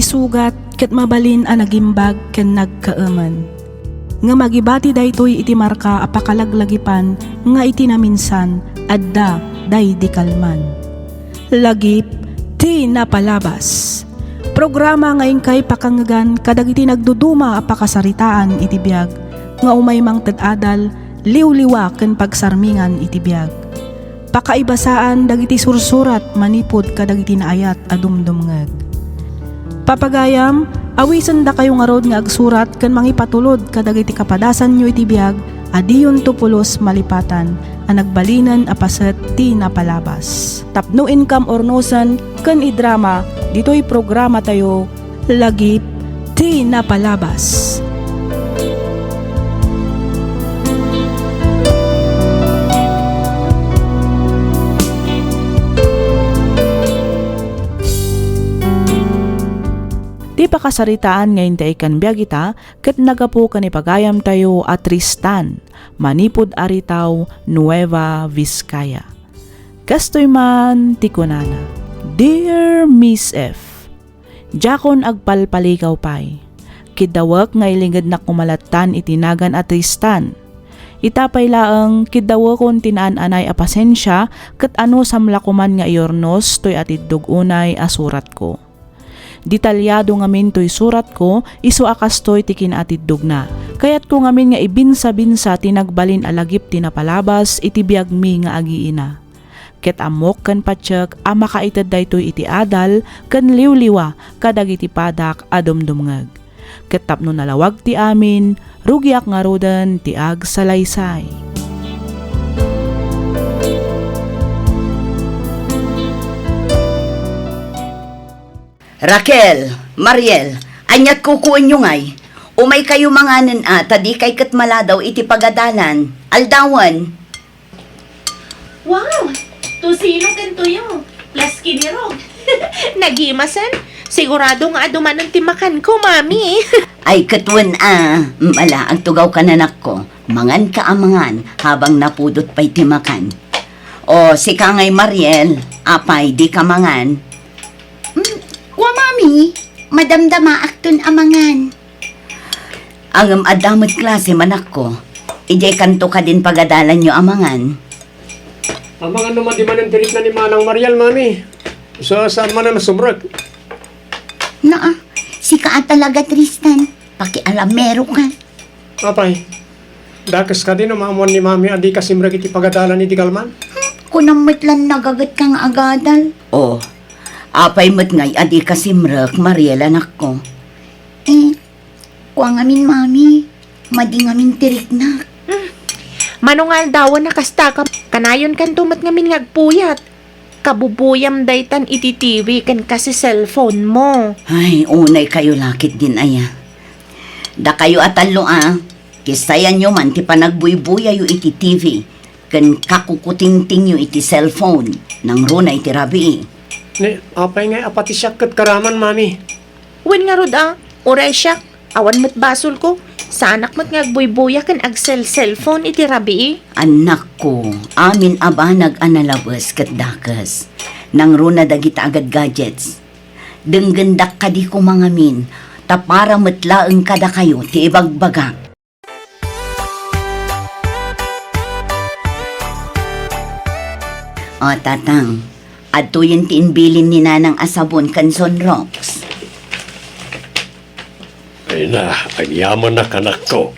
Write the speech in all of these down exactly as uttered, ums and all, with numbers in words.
Sugat ket mabalin a nagimbag ken nagkaemen. Ngem agibati daytoy iti marka a pakalaglagipan nga iti naminsan adda daydi kalman. Lagip ti napalabas. Programa nga inkay pakangngegan kadagiti nagduduma a pakasaritaan iti biag nga umay mangted adal, liwliwa ken pagsarmingan iti biag. Pakaibasaan dagiti sursurat manipud kadagiti naayat a dumdumngeg. Papagayam, awisendakayo ngarud nga agsurat ken mangipatulod kadagiti kapadasanyo iti biag a diyonto pulos malipatan a nagbalinen a paset ti napalabas. Tapno inkam urnosen ken idrama ditoy programatayo, Lagip ti Napalabas. Ti pakasaritaan nga intay kan biag ita ket naggapu ken ni pagayamtayo a Tristan, manipud Aritao, Nueva Vizcaya. Kastoy man ti kunana, "Dear Miss F, diakon agpalpaligaw pay. Kiddawek nga ilingednak koma lattan iti nagan a Tristan. Ita pay laeng, kiddawekon ti naan-anay a pasensia ket anusam la koman nga iurnos toy atiddog unay a suratko. Detalyado ngamin toy suratko, isu a kastoy ti kinaatiddogna. Kayatko ngamin nga ibinsa-binsa ti nagbalin a lagip ti napalabas iti biagmi nga agiina. Ket ammok ken patiek a makaited daytoy iti adal ken liwliwa kadagiti padak a dumdumngeg. Ket tapno nalawag ti amin, rugiak ngaruden ti agsalaysay." Raquel, Mariel, aniat kukuenyo ngay? Umaykayo manganen a, ta dikay ket maladaw iti pagadalan. Aldawen. Wow! Tocino ken tuyo, plus kinirog. Nagimasen? Sigurado nga adu manen ti makanko, Mami. Ay, ket wen a, mala, agtugawka, anakko. Manganka a mangan habang napudot pay ti makan. O, sika ngay, Mariel, apay, dika mangan? Mm, kua, Mami, madamdamaakton a mangan. Ngem adda met klase, anakko. Idiay kanto kadin pagadalanyo a mangan. Amangan no madi manen ti rikna ni Manang Mariel, Mami. Sa saan man a nasumrek? Naa, sika a talaga, Tristan. Pakialameroka. Apay, dakes kadi no maamuan ni Mami a dika simrek iti pagadalan iti kalman? Hmm, kunam met lan nagagetka nga agadal. O, apay met ngay a dika simrek, Mariel, anakko? Eh, kua ngamin, Mami, madi ngamin ti riknak. Hmm. Mano nga aldawen a kasta ka, kanayonkanto met ngamin nga agpuyat. Kabubuyam daytan iti T V ken kasi cellphone mo. Ay, unay kayo lakit din aya. Dakayo a tallo a, kisayanyo man ti panagbuybuyayo iti T V ken kakukutingtingyo iti cellphone, nangruna iti rabii. Ni, apay ngay a pati siak ket karaman, Mami? Wen ngarud a, uray siak, awan met basolko. Saanak met nga agbuybuya ken agsel-cellphone iti rabii. Anakko, amin a banag a nalabes ket dakes. Nangruna dagita a gadgadgets. Denggendak kadi koma ngamin, ta para met laeng kadakayo ti ibagbagak. O, Tatang, adtoyen ti imbilin ni Nanang a sabon ken Sunrox. Ay na, agyamanak, anakko.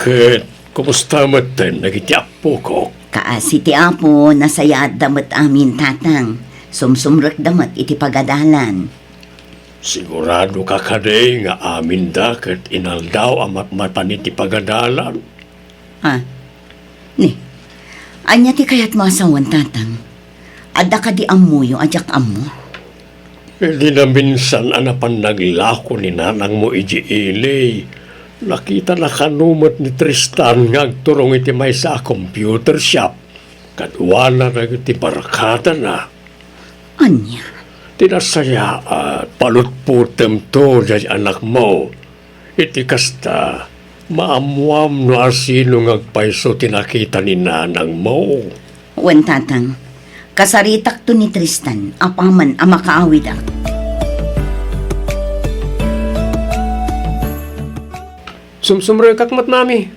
Ket, kumusta metten dagiti appoko? Kaasi ti Apo, nasayaatda met amin, Tatang. Sumsumrekda met iti pagadalan. Siguradoka kadi nga aminda ket inaldaw a matmatan iti pagadalan? Ah, ni, ania ti kayatmo a sawen, Tatang? Adda kadi ammoyo a diak ammo? Idi naminsan a napan naglako ni nanangmo idiay ili, nakitana kano met ni Tristan nga agturong iti maysa a computer shop. Kaduana dagiti barkadana. Ania? Ti nasayaat, palutpotemto diay anakmo. Iti kasta, maammoam no asino nga agpayso ti nakita ni nanangmo. Wen, Tatang. Kasaritakto ni Tristan apaman a makaawidak. Sumsumrekak met, Mami.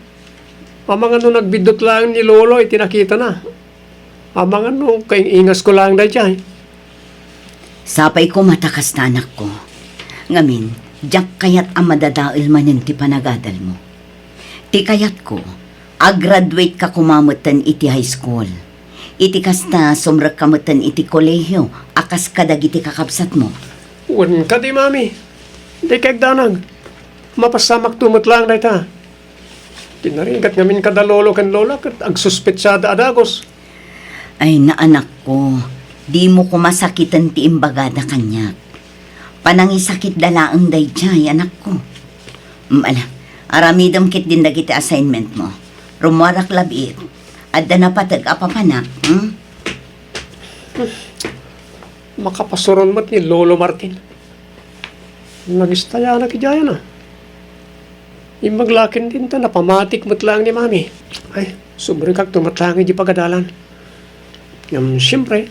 Amangan no nagbiddut laeng ni Lolo iti nakitana. Amangan no kaing-ingasko laeng daydiay. Sapay koma ta kasta, anakko. Ngamin, diak kayat a madadael manen ti panagadalmo. Ti kayatko, a-graduate ka koma metten iti high school. Iti kasta, sumrekka metten iti kolehio a kas kadagiti kakabsatmo. Wen kadi, Mami. Dayka agdanag. Mapassamakto met laeng dayta. Ti narigat ngamin kada lolo ken lola ket agsuspetsada a dagus. Ay, anakko, dimo koma sakiten ti imbagada kaniak. Panangisakitda laeng daydiay, anakko. Mm, ala, aramidem ketdin dagiti assignmentmo. Rummuarak labiit. Adda napateg a papanak, hmm? Makapasuron met ni Lolo Martin. Nagistayanak idiay, a. Imbag la ketdin ta napamatik met laeng ni Mami. Ay, sumrekakto met laeng idiay pagadalan. Ngem, siempre,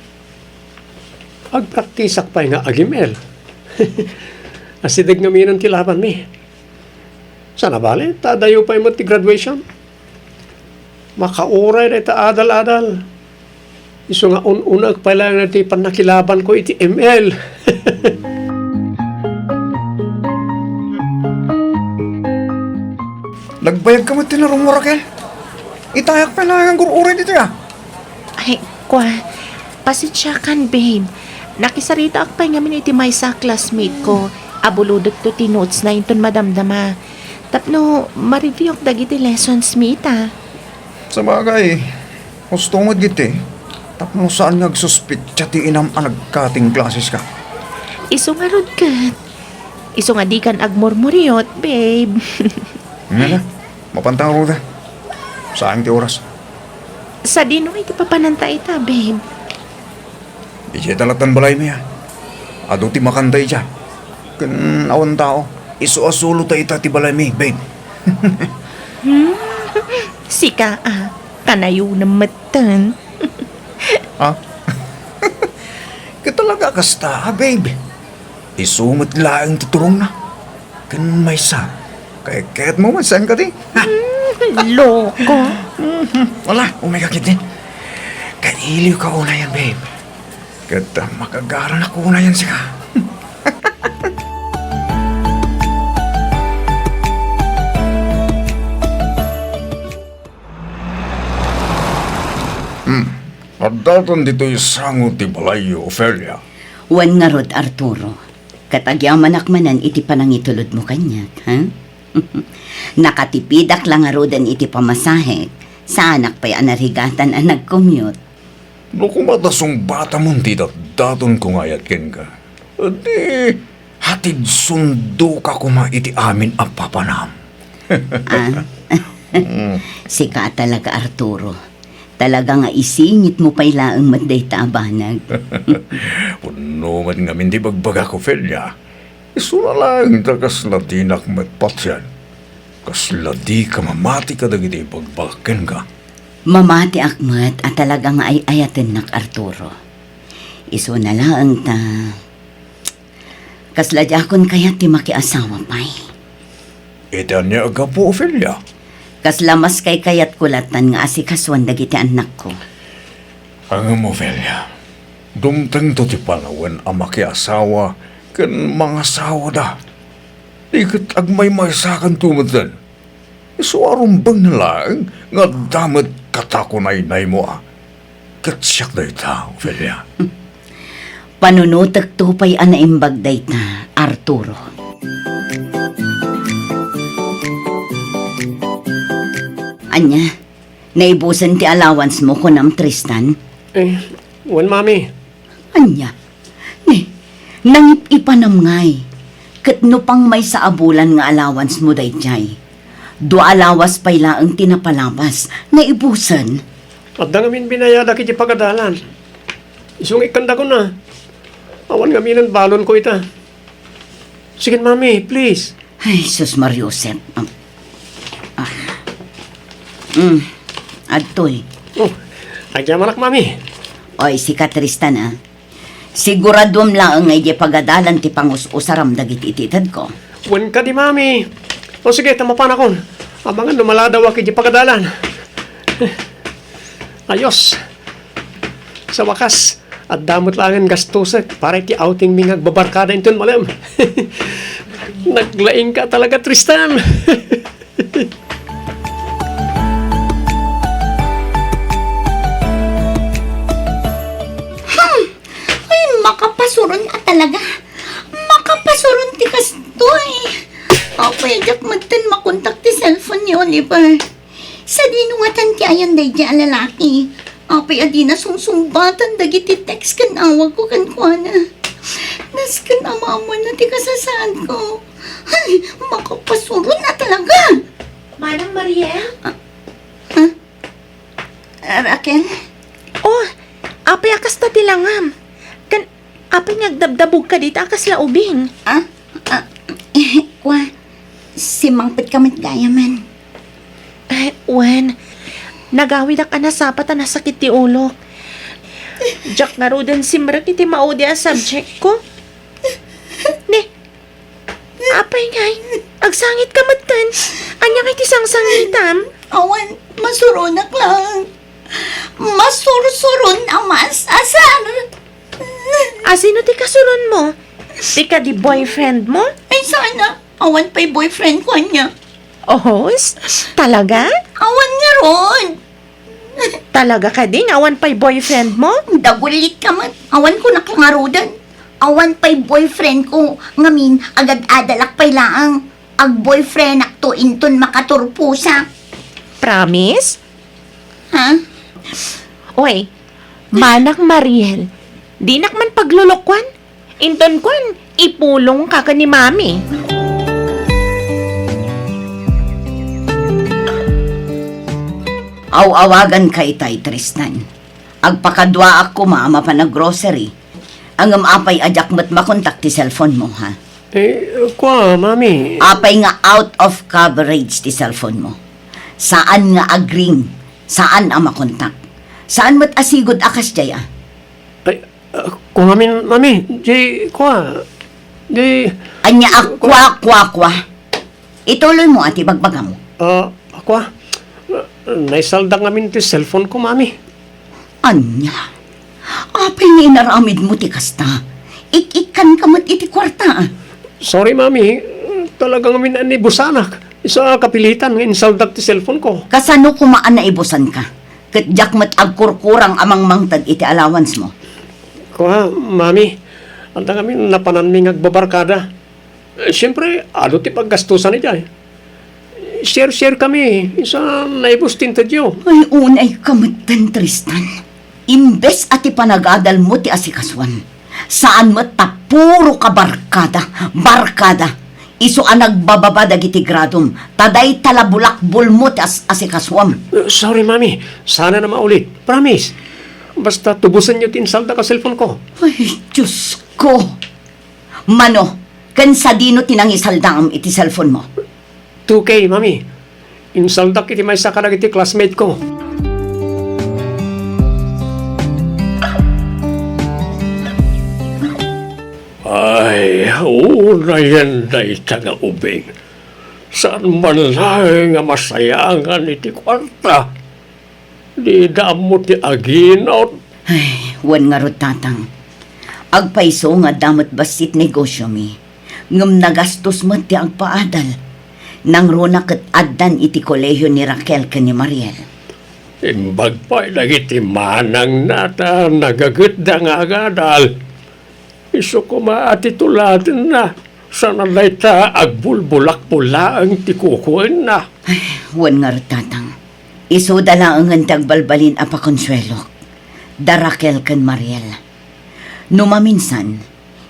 agpraktisak pay nga agim-el. Asideg ngaminen ti labanmi. Saan a bale, ta adayo pay met ti graduation. Makauray dayta adal-adal. Isu nga un-unaek pay laeng daytoy pannakilabanko iti M L. Nagbayag ka met ti narumura, Kel? Itayak pay laeng nga agur-uray ditoy, a. Ay, kua, pasensiakan, babe. Nakisaritaak pay ngamin iti maysa a classmate ko. Abulodekto ti notes na inton madamdama. Tapno ma-review ak dagiti lessons mi ita. Sabagay, husto met giti, tapno saan nga agsuspetsa ti inam a nagkating klases ka. Isu ngarud ket. Isu nga dikan agmurmuriot, babe. Nga na, mapanta ngarud. Sayang ti oras. Sadino iti papananta ita, babe? Idiay talatan balaymi, a. Adu ti makanta idiay. Ken awan tao. Isu a solo ta ita ti balaymi, babe. Hmm? Sika, a. Kanayon metten. Ha? Ket talaga kasta, a, babe. Isu met laeng ti turongna. Ken maysa, kayatmo met, saan kadi? Hmm, loko. Mhm. Wala, umay ka ketdi. Kailiwka unayen, babe. Ket, ah, makagaranak unayen sika. Hmm. Addaton ditoy sango ti balayyo, Ofelia. Wen ngarud, Arturo. Ket agyamanak manen iti panangitulodmo kaniak, ha? Nakatipidak la ngaruden iti pamasahek, saanak pay a narigatan a nag-commute. No koma ta sungbatamon ti datdatonko nga ayat kenka, di hatidsundoka koma iti amin a papanam. Ah? Mm. Sika a talaga, Arturo. Talaga nga isingitmo pay laeng met dayta a banag. Pudno met ngamin ti ibagbagak, Ofelia. Isuna laeng ta kasla dinak met patien. Kasla dika mamati kadagiti ibagbagak kenka. Mamatiak met a talaga nga ay-ayatennak, Arturo. Isuna laeng ta kasla diakon kayat ti makiasawa pay. Iti ania a gapu, Ofelia? Kasla maskaykayatko lattan nga asikasuan dagiti annakko. Ngem, Ofelia, dumtengto ti panawen a makiasawa ken mangasawada. Di ket agmaymaysakanto metten. Isu a rumbengna laeng nga adda met katakunaynaymo a. Ket siak dayta, Ofelia. Panunotekto pay a naimbag dayta, Arturo. Ania, naibusen ti allowance mo, kunam, Tristan? Eh, wen, Mami. Ania? Ni, nangip-ipanam ngay. Ket no pangmaysa a bulan nga allowance mo daydiay, dua a lawas pay laeng ti napalabas, naibusen. Adda ngamin binayadak iti pagadalan. Isu nga ikkandakon a. Awan ngaminen balonko ita. Sige, Mami, please. Ay, sus, Mariusep. Ah. Ah. Mm, adtoy. Oh, agyamanak, Mami. Oy, sika, Tristan, a. Siguraduem laeng nga idiay pagadalan ti pangus-usaram dagiti itedko. Wen kadi, Mami. O sige, ta mapanakon. Amangan no maladawak iti pagadalan. Ayos. Sa wakas, adda met laengen gastusek para iti outing mi nga agbabarkada inton malem. Naglaingka talaga, Tristan. Hmm. Ay, makapasuron a talaga. Makapasuron ti kastoy. Apay, diak metten makontak ti cellphone ni Oliver. Sadino ngatan ti ayan daydiay a lalaki? Apay a dina sungsungbatan dagiti text ken awagko kenkuana. Nasken a maammoanna ti kasasaadko. Ay, makapasuron a talaga! Manang Mariel? Ah, ah? Ah, Raquel? Oh, apay a kasta ti langam? Ken apay nga agdabdabogka dita a kasla ubing? Ah? Ah, kua, simmangpetka met gayamen. Eh, wen, nagawidak a nasapa ta nasakit ti ulok. Diak ngaruden simrek iti maudi a subjectko. Ni, apay ngay, agsangitka metten. Ania ngay ti sangsangitam? Awan, masuronak lang. Masursuron a maasar. A sino ti kasuronmo? Ti kadi boyfriendmo? Ay, sana. Awan pay boyfriendko ania. Ohos? Talaga? Awan ngarud. Talaga kadi nga awan pay boyfriendmo? Dagulitka met. Awan kunak ngaruden. Awan pay boyfriendko. Ngamin, agad-adalak pay laeng. Agboyfriendakto inton makaturposak. Promise? Ha? Oy, Manang Mariel, dinak man paglulukuan. Inton kuan, ipulongka ken ni Mami. Aw-awaganka itay, Tristan. Agpakaduaak koma a mapan ag-grocery. Ngem apay a diak met makontak ti cellphone mo, ha? Eh, kua, Mami. Apay nga out of coverage ti cellphone mo? Saan nga agring, saan a makontak. Saan met a sigud a kasdiay, a? Ay, ah, kua ngamin, Mami, di, kua, di. Ania a kua, kua, kua? Ituloy mo a ti bagbagam. Ah, kua, naisaldak ngamin ti cellphone ko, Mami. Ania? Apay nga inaramidmo ti kasta? Ik-ikkanka met iti kuarta. Sorry, Mami. Talaga ngamin a naibusanak. Isu a kapilitan nga insaldak ti cellphone ko. Kasano koma a naibusanka? Ket diak met agkurkurang a mangmangted iti allowance mo. Kua, Mami, adda ngamin napananmi nga agbabarkada. Eh, siempre, adu ti paggastusan idiay. Share-share kami, isu a naibus ti intedyo. Ay, unayka metten, Tristan. Imbes a ti panagadalmo ti asikasuam, saan met ta puro ka barkada, barkada. Isu a nagbababa dagiti gradom, ta dayta la bulakbulmo ti as-, asikasuam. Eh, sorry, Mami. Saan a maulit. Promise. Basta tubusenyo ti insaldak a cellphone ko. Ay, Diyos ko. Mano, ken sadino ti nangisaldaam iti cellphone mo? Two K, Mami. Insaldak iti maysa kadagiti classmate ko. Ay, unayen dayta nga ubing. Saan man laeng a masayangan iti kuarta. Dida ammo ti aginot. Ay, wen ngarud, Tatang. Agpayso nga adda met bassit negosyomi, ngem nagastos met ti agpaadal. Nangruna ket addan iti kolehio ni Raquel ken ni Mariel. Imbag pay dagiti manangna ta nagagetda nga agadal. Isu koma a titulatenna, sana dayta agbulbulakbul laeng ti kukuenna. Ay, wen ngarud, Tatang. Isuda laengen ti agbalbalin a pakonsuelok. Da Raquel ken Mariel. No maminsan,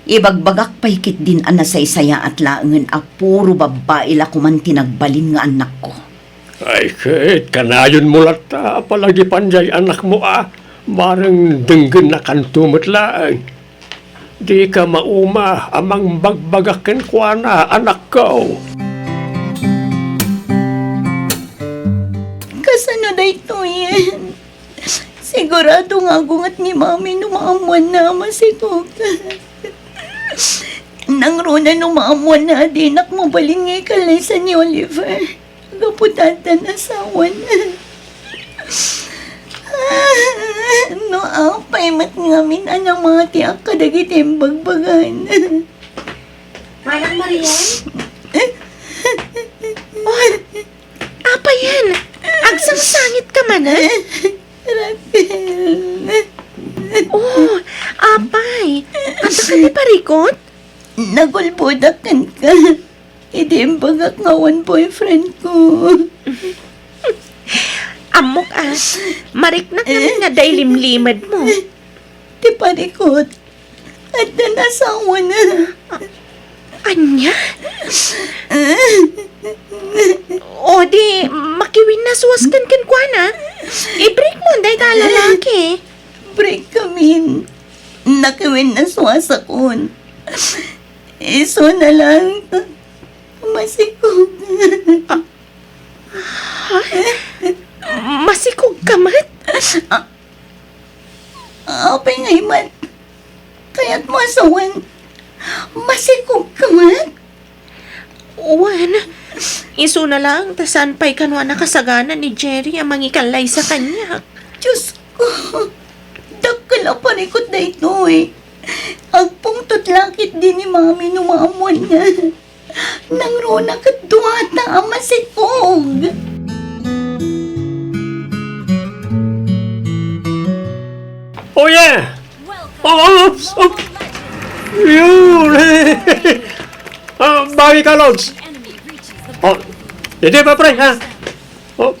ibagbagak pay ketdin a nasaysayaat laengen a puro babbai la koman ti nagbalin nga annakko. Ay, ket kanayonmo latta a palagipan diay anakmo a, bareng denggennakanto met laeng. Dika mauma a mangbagbagak kenkuana, anakko. Kasano daytoyen? Sigurado nga agunget ni Mami no maammoanna a masikog. Nangruna no maammoanna a dinak mabalin nga ikallaysa ni Oliver. gapu ta addan asawan. No apay met ngamin a namatiak kadagiti imbagbagan. Manang Marian? Oh, apay yan? Agsangsangit ka man, ha? Raquel. Oh, apay. Adda ka ti parikut? Nagulbodak kenka. Idi imbagak nga awan boyfriend ko. Ammok a, mariknak ngamin nga adda ilimlimed mo. Ti parikut, addan asawana. Ania? O di, makiwinnaswas kenkuana. I-break mo dayta a lalaki. Break kamin. Nakiwinnaswasakon. Isuna lang, masikog. Ah, ha? Masikog ka met? Ah, apay ngay man? Kayatmo asawan? Masikog ka met? Wen, isuna lang, ta saan pay kano a nakasagana ni Jerry a mangikallaysa kaniak? Diyos ko, dakkel a parikut daytoy. Agpungtot la ketdi ni Mami no maammoanna. Nangruna ket duata a masikog. Oh yeah! Oh, oops! Oh. Yun! Ah, bawi ka, Lods. Oh, didi pa, pre, ha? Oh.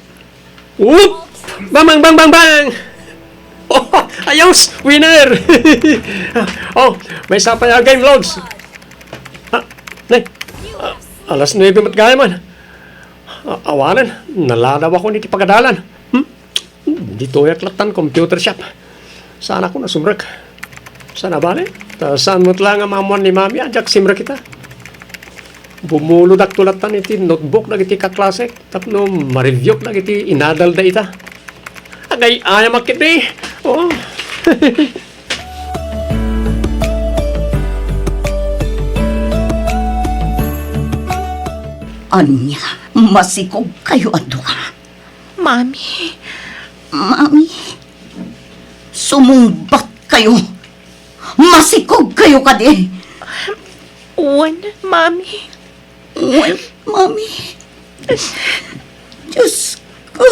Whoop! Bang, bang, bang, bang, bang! Oh, ayos! Winner! Oh, maysa pay a game, Lods. Ah, nay, ah, alas nuebe met gayam man. Ah, awanen, naladawakon iti pagadalan. Hmm? Ditoyak lattan computer shop. Saanakon a sumrek. Saan a bale? Ta saan met la nga maammoan ni Mami a diak simrek ita. Bumulodakto lattan iti notebook dagiti kaklasek tapno ma-review-k dagiti inadalda ita. Agay-ayamak ketdi. Oh. Ania, masikog kayo a dua? Mami. Mami, sumungbat kayo. Masikog kayo kadi. Wen, Mami. Wen, Mami. Diyos ko.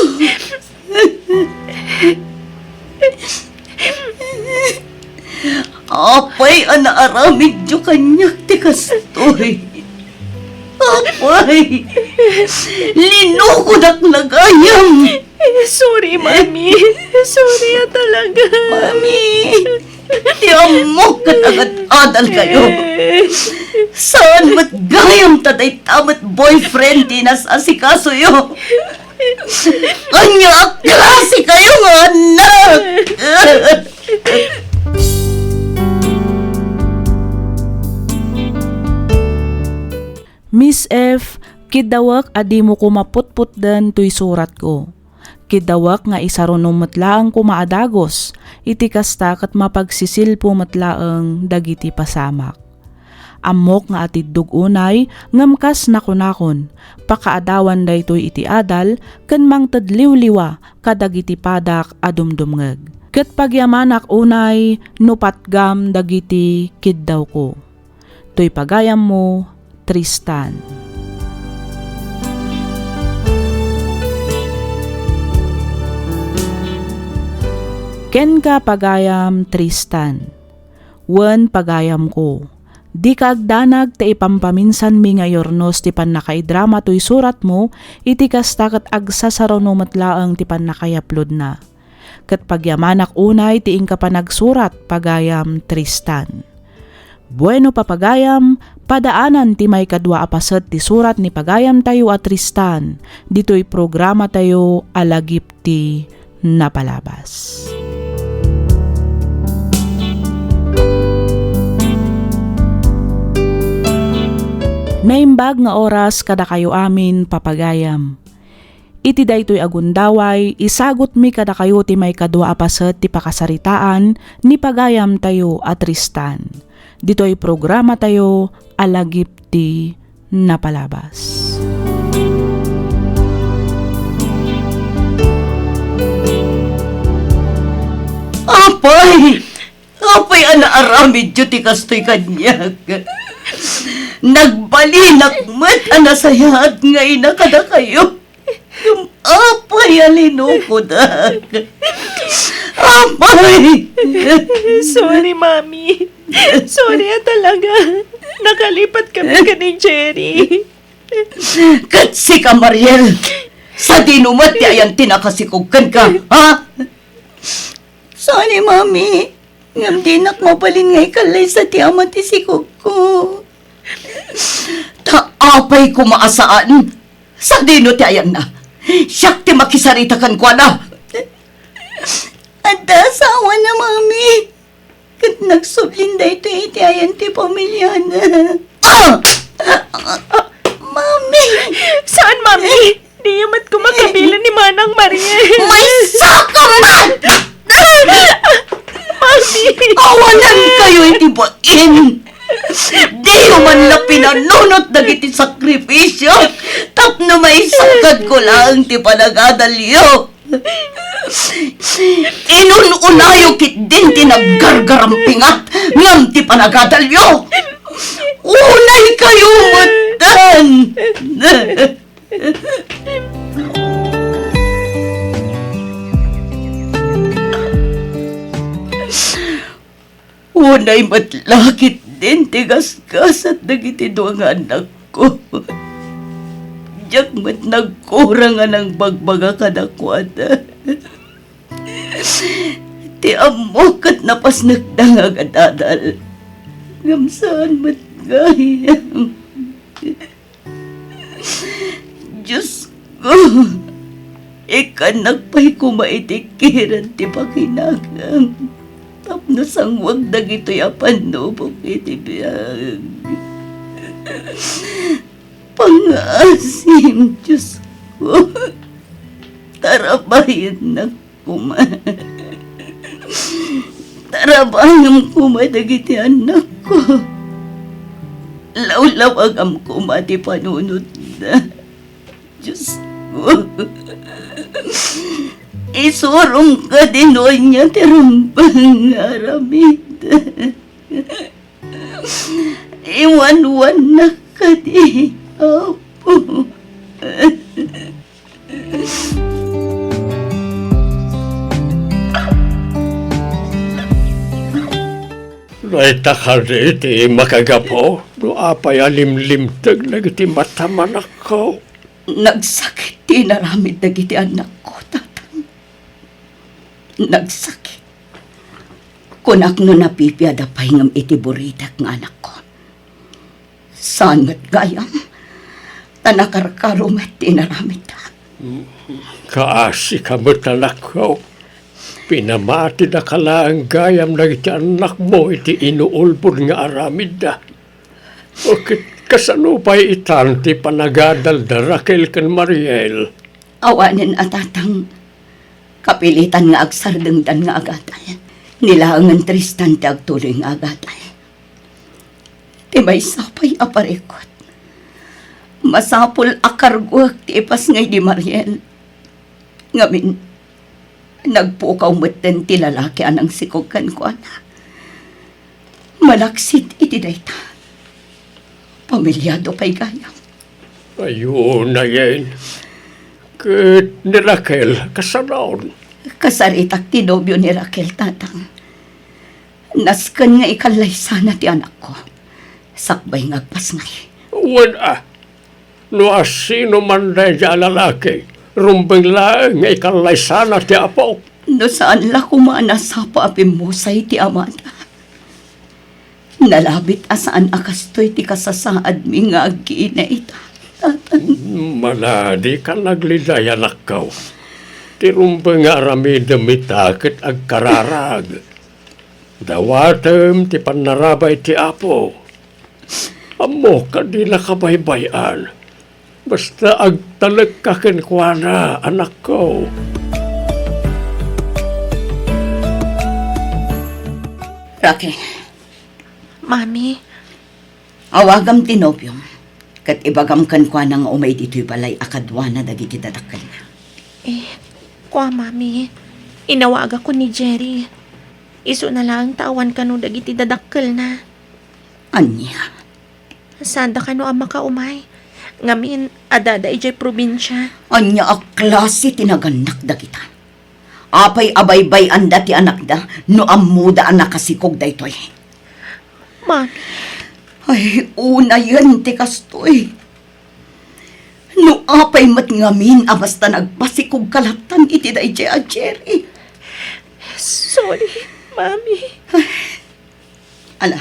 Apay a naaramidyo kaniak ti kastoy? Apay, linukodak la gayam. Sorry, Mami. Sorry a talaga. Mami, ti ammok ket agad-adal kayo. Saan met gayam ta dayta met boyfriend ti nas-asikasoyo? Ania a klase kayo nga anak? Miss F, kiddawek a dimo koma putputden toy suratko. Kiddawek nga isarunom met laeng koma a dagus, iti kasta ket mapagsisilpo met laeng dagiti pasamak. Ammok nga atiddog unay, ngem kas nakunakon, pakaadawan daytoy iti adal ken mangted liwliwa kadagiti padak a dumdumngeg. Ket pagyamanak unay no patgam dagiti kiddawko. Toy pagayammo, Tristan. Kenka, pagayam, Tristan. Wen, pagayamko, dika agdanag ta ipampaminsanmi nga iurnos ti pannakaidrama toy suratmo, iti kasta ket agsasaruno met laeng ti pannakaiaplodna. Ket pagyamanak unay ti inka panagsurat, pagayam, Tristan. Bueno, papagayam, padaanan ti maikadua a paset ti surat ni pagayamtayo a Tristan, ditoy programatayo a Lagip ti Napalabas. Naimbag nga oras kadakayo amin, papagayam. Iti daytoy a gundaway, isagutmi kadakayo ti maikadua a paset ti pakasaritaan ni pagayamtayo a Tristan. Ditoy programatayo a Lagip ti Napalabas. Apay! Apay a naaramidyo ti kastoy kaniak? Nagbalinak met a nasayaat nga ina kadakayo. Ngem apay a linukodak? Apay! Sorry, Mami. Sorry a talaga. Nakalipat kami ken ni Jerry. Ket sika, Mariel, sadino met ti ayan ti nakasikog kenka, ha? Sorry, Mami. Ngem dinak mabalin nga ikallaysa ti ama ti sikogko. Ta apay koma a saan? Sadino ti ayanna? Siak ti makisarita kenkuana. Adda asawana, Mami. Ket nagsublin daytoy iti ayan ti pamiliana. Ah! Mami! Saan, Mami? Diyo met koma kabilen ni Manang Mariel. Maysa ka man! Mami! Awanan kayo iti bain! Diyo man la pinanunot dagiti sakripisio tapno maisakadko laeng ti panagadalyo. Inun-unayo ketdin ti naggargarampingat ngem ti panagadalyo. Unay kayo metten. Unay met la ketdin ti gasgasat dagiti dua nga annakko. Diak met nagkura nga nangbagbaga kadakuada. Ti ammok ket napasnekda nga agadadal. Ngem saan met gayam. Diosko, ikkannak pay koma iti kired ti pakinakam tapno sangwag dagitoy a pannubok iti biag. Pangaasim, Diosko, tarabayennak koma. Tarabayem koma dagiti annakko. Lawlawagam koma ti panunotda. Diosko, isurongka ti nuan ti rumbeng nga aramid. Iwanwannak kadi, Apo. Dayta kadi ti makagapu no apay a limlimteg dagiti mata, anakko? Nagsakit ti inaramid dagiti annakko, Tatang. Nagsakit. Kunak no napipiada pay ngem iti buritek nga anakko. Saan met gayam, ta nakarkaro met ti inaramidda. Kaasika met, anakko. Pinamatidaka laeng gayam dagiti annakmo iti inuulbod nga aramidda. O ket kasano pay itan ti panagadalda, Raquel ken Mariel? Awanen a, Tatang. Kapilitan nga agsardengdan nga agadal. Ni laengen Tristan ti agtuloy nga agadal. Ti maysa pay a parikut, masapul a kargoek ti ipasngay di Mariel. Ngamin, nagpukaw metten ti lalaki a nangsikog kenkuana. Malaksid iti dayta, pamiliado pay gayam. Ayo, nayen. Ket ni Raquel, kasano? Kasaritak ti nobio ni Raquel, Tatang. Nasken nga ikallaysana ti anakko sakbay nga agpasngay. Wen a, no asino man daydiay a lalaki, rumbeng laeng nga ikallaysana ti apok. No saan la koma a nasapa a pimmusay ti amada. Nalabit a saan a kastoy ti kasasaadmi nga agkiinay ita, Tatang. Mana, dika nagliday, anakko. Ti rumbeng nga aramidem ita ket agkararag. Dawatem ti pannarabay ti Apo. Ammok a dinaka baybay-an. Basta agtalekka kenkuana, anakko. Raquel. Mami. Awagam ti nobiom, ket ibagam kenkuana nga umay ditoy balay a kaduana dagiti dadakkelna. Eh, kua, Mami. Inawagakon ni Jerry. Isuna laeng ta awan kano dagiti dadakkelna. Ania? Saanda kano a makaumay. Ngamin, adda idiay probinsia. Ania a klase ti nagannak dagita? Apay a baybay-anda ti anakda no ammoda a nakasikog daytoy? Mami. Ay, unayen ti kastoy. No apay met ngamin a basta nagpasikogka lattan iti daydiay a Jerry. Sorry, Mami. Ala,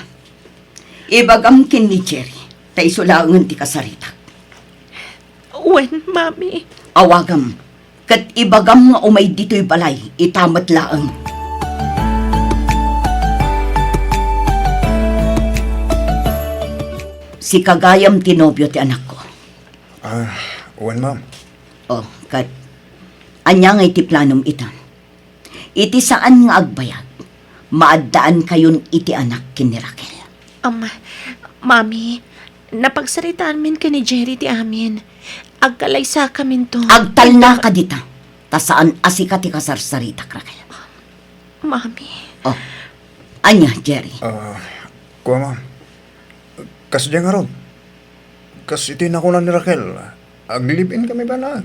ibagam ken ni Jerry, ta isu laengen ti kasaritak. Wen, Mami. Awagam, ket ibagam nga umay ditoy balay, ita met laeng. Sika gayam ti nobio ti anakko. Ah, wen, ma'am. Oh, ket ania ngay ti planom ita? Iti saan nga agbayag, maaddaankayon iti anak ken ni Raquel. Am, Mami, napagsaritaanmin ken ni Jerry ti amin. Agkalaysakaminto. Agtalnaka dita, ta saan a sika ti kasarsaritak, Raquel. Mami. Oh, ania, Jerry? Ah, kua, ma'am. Kasdiay ngarud, kas iti nakuna ni Raquel, ag-live-in kami pay laeng.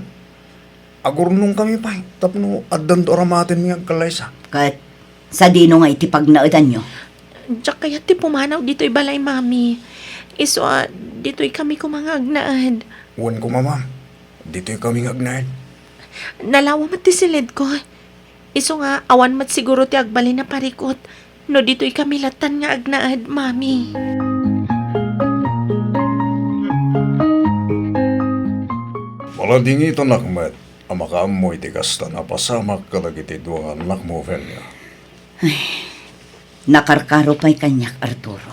Agurnongkami pay tapno addanto aramatenmi nga agkallaysa. Ket sadino nga iti pagnaedanyo? Diak kayat ti pumanaw ditoy balay, Mami. Isu a, ditoy kami koma nga agnaed. Wen koma, ma'am. Ditoy kami nga agnaed. Nalawa met ti siledko. Isu nga, awan met siguro ti agbalin a parikut no ditoy kami lattan nga agnaed, Mami. Maladingitanak met a makaammo iti kasta a napasamak kadagiti dua nga annakmo, Ofelia. Ay, nakarkaro pay kaniak, Arturo.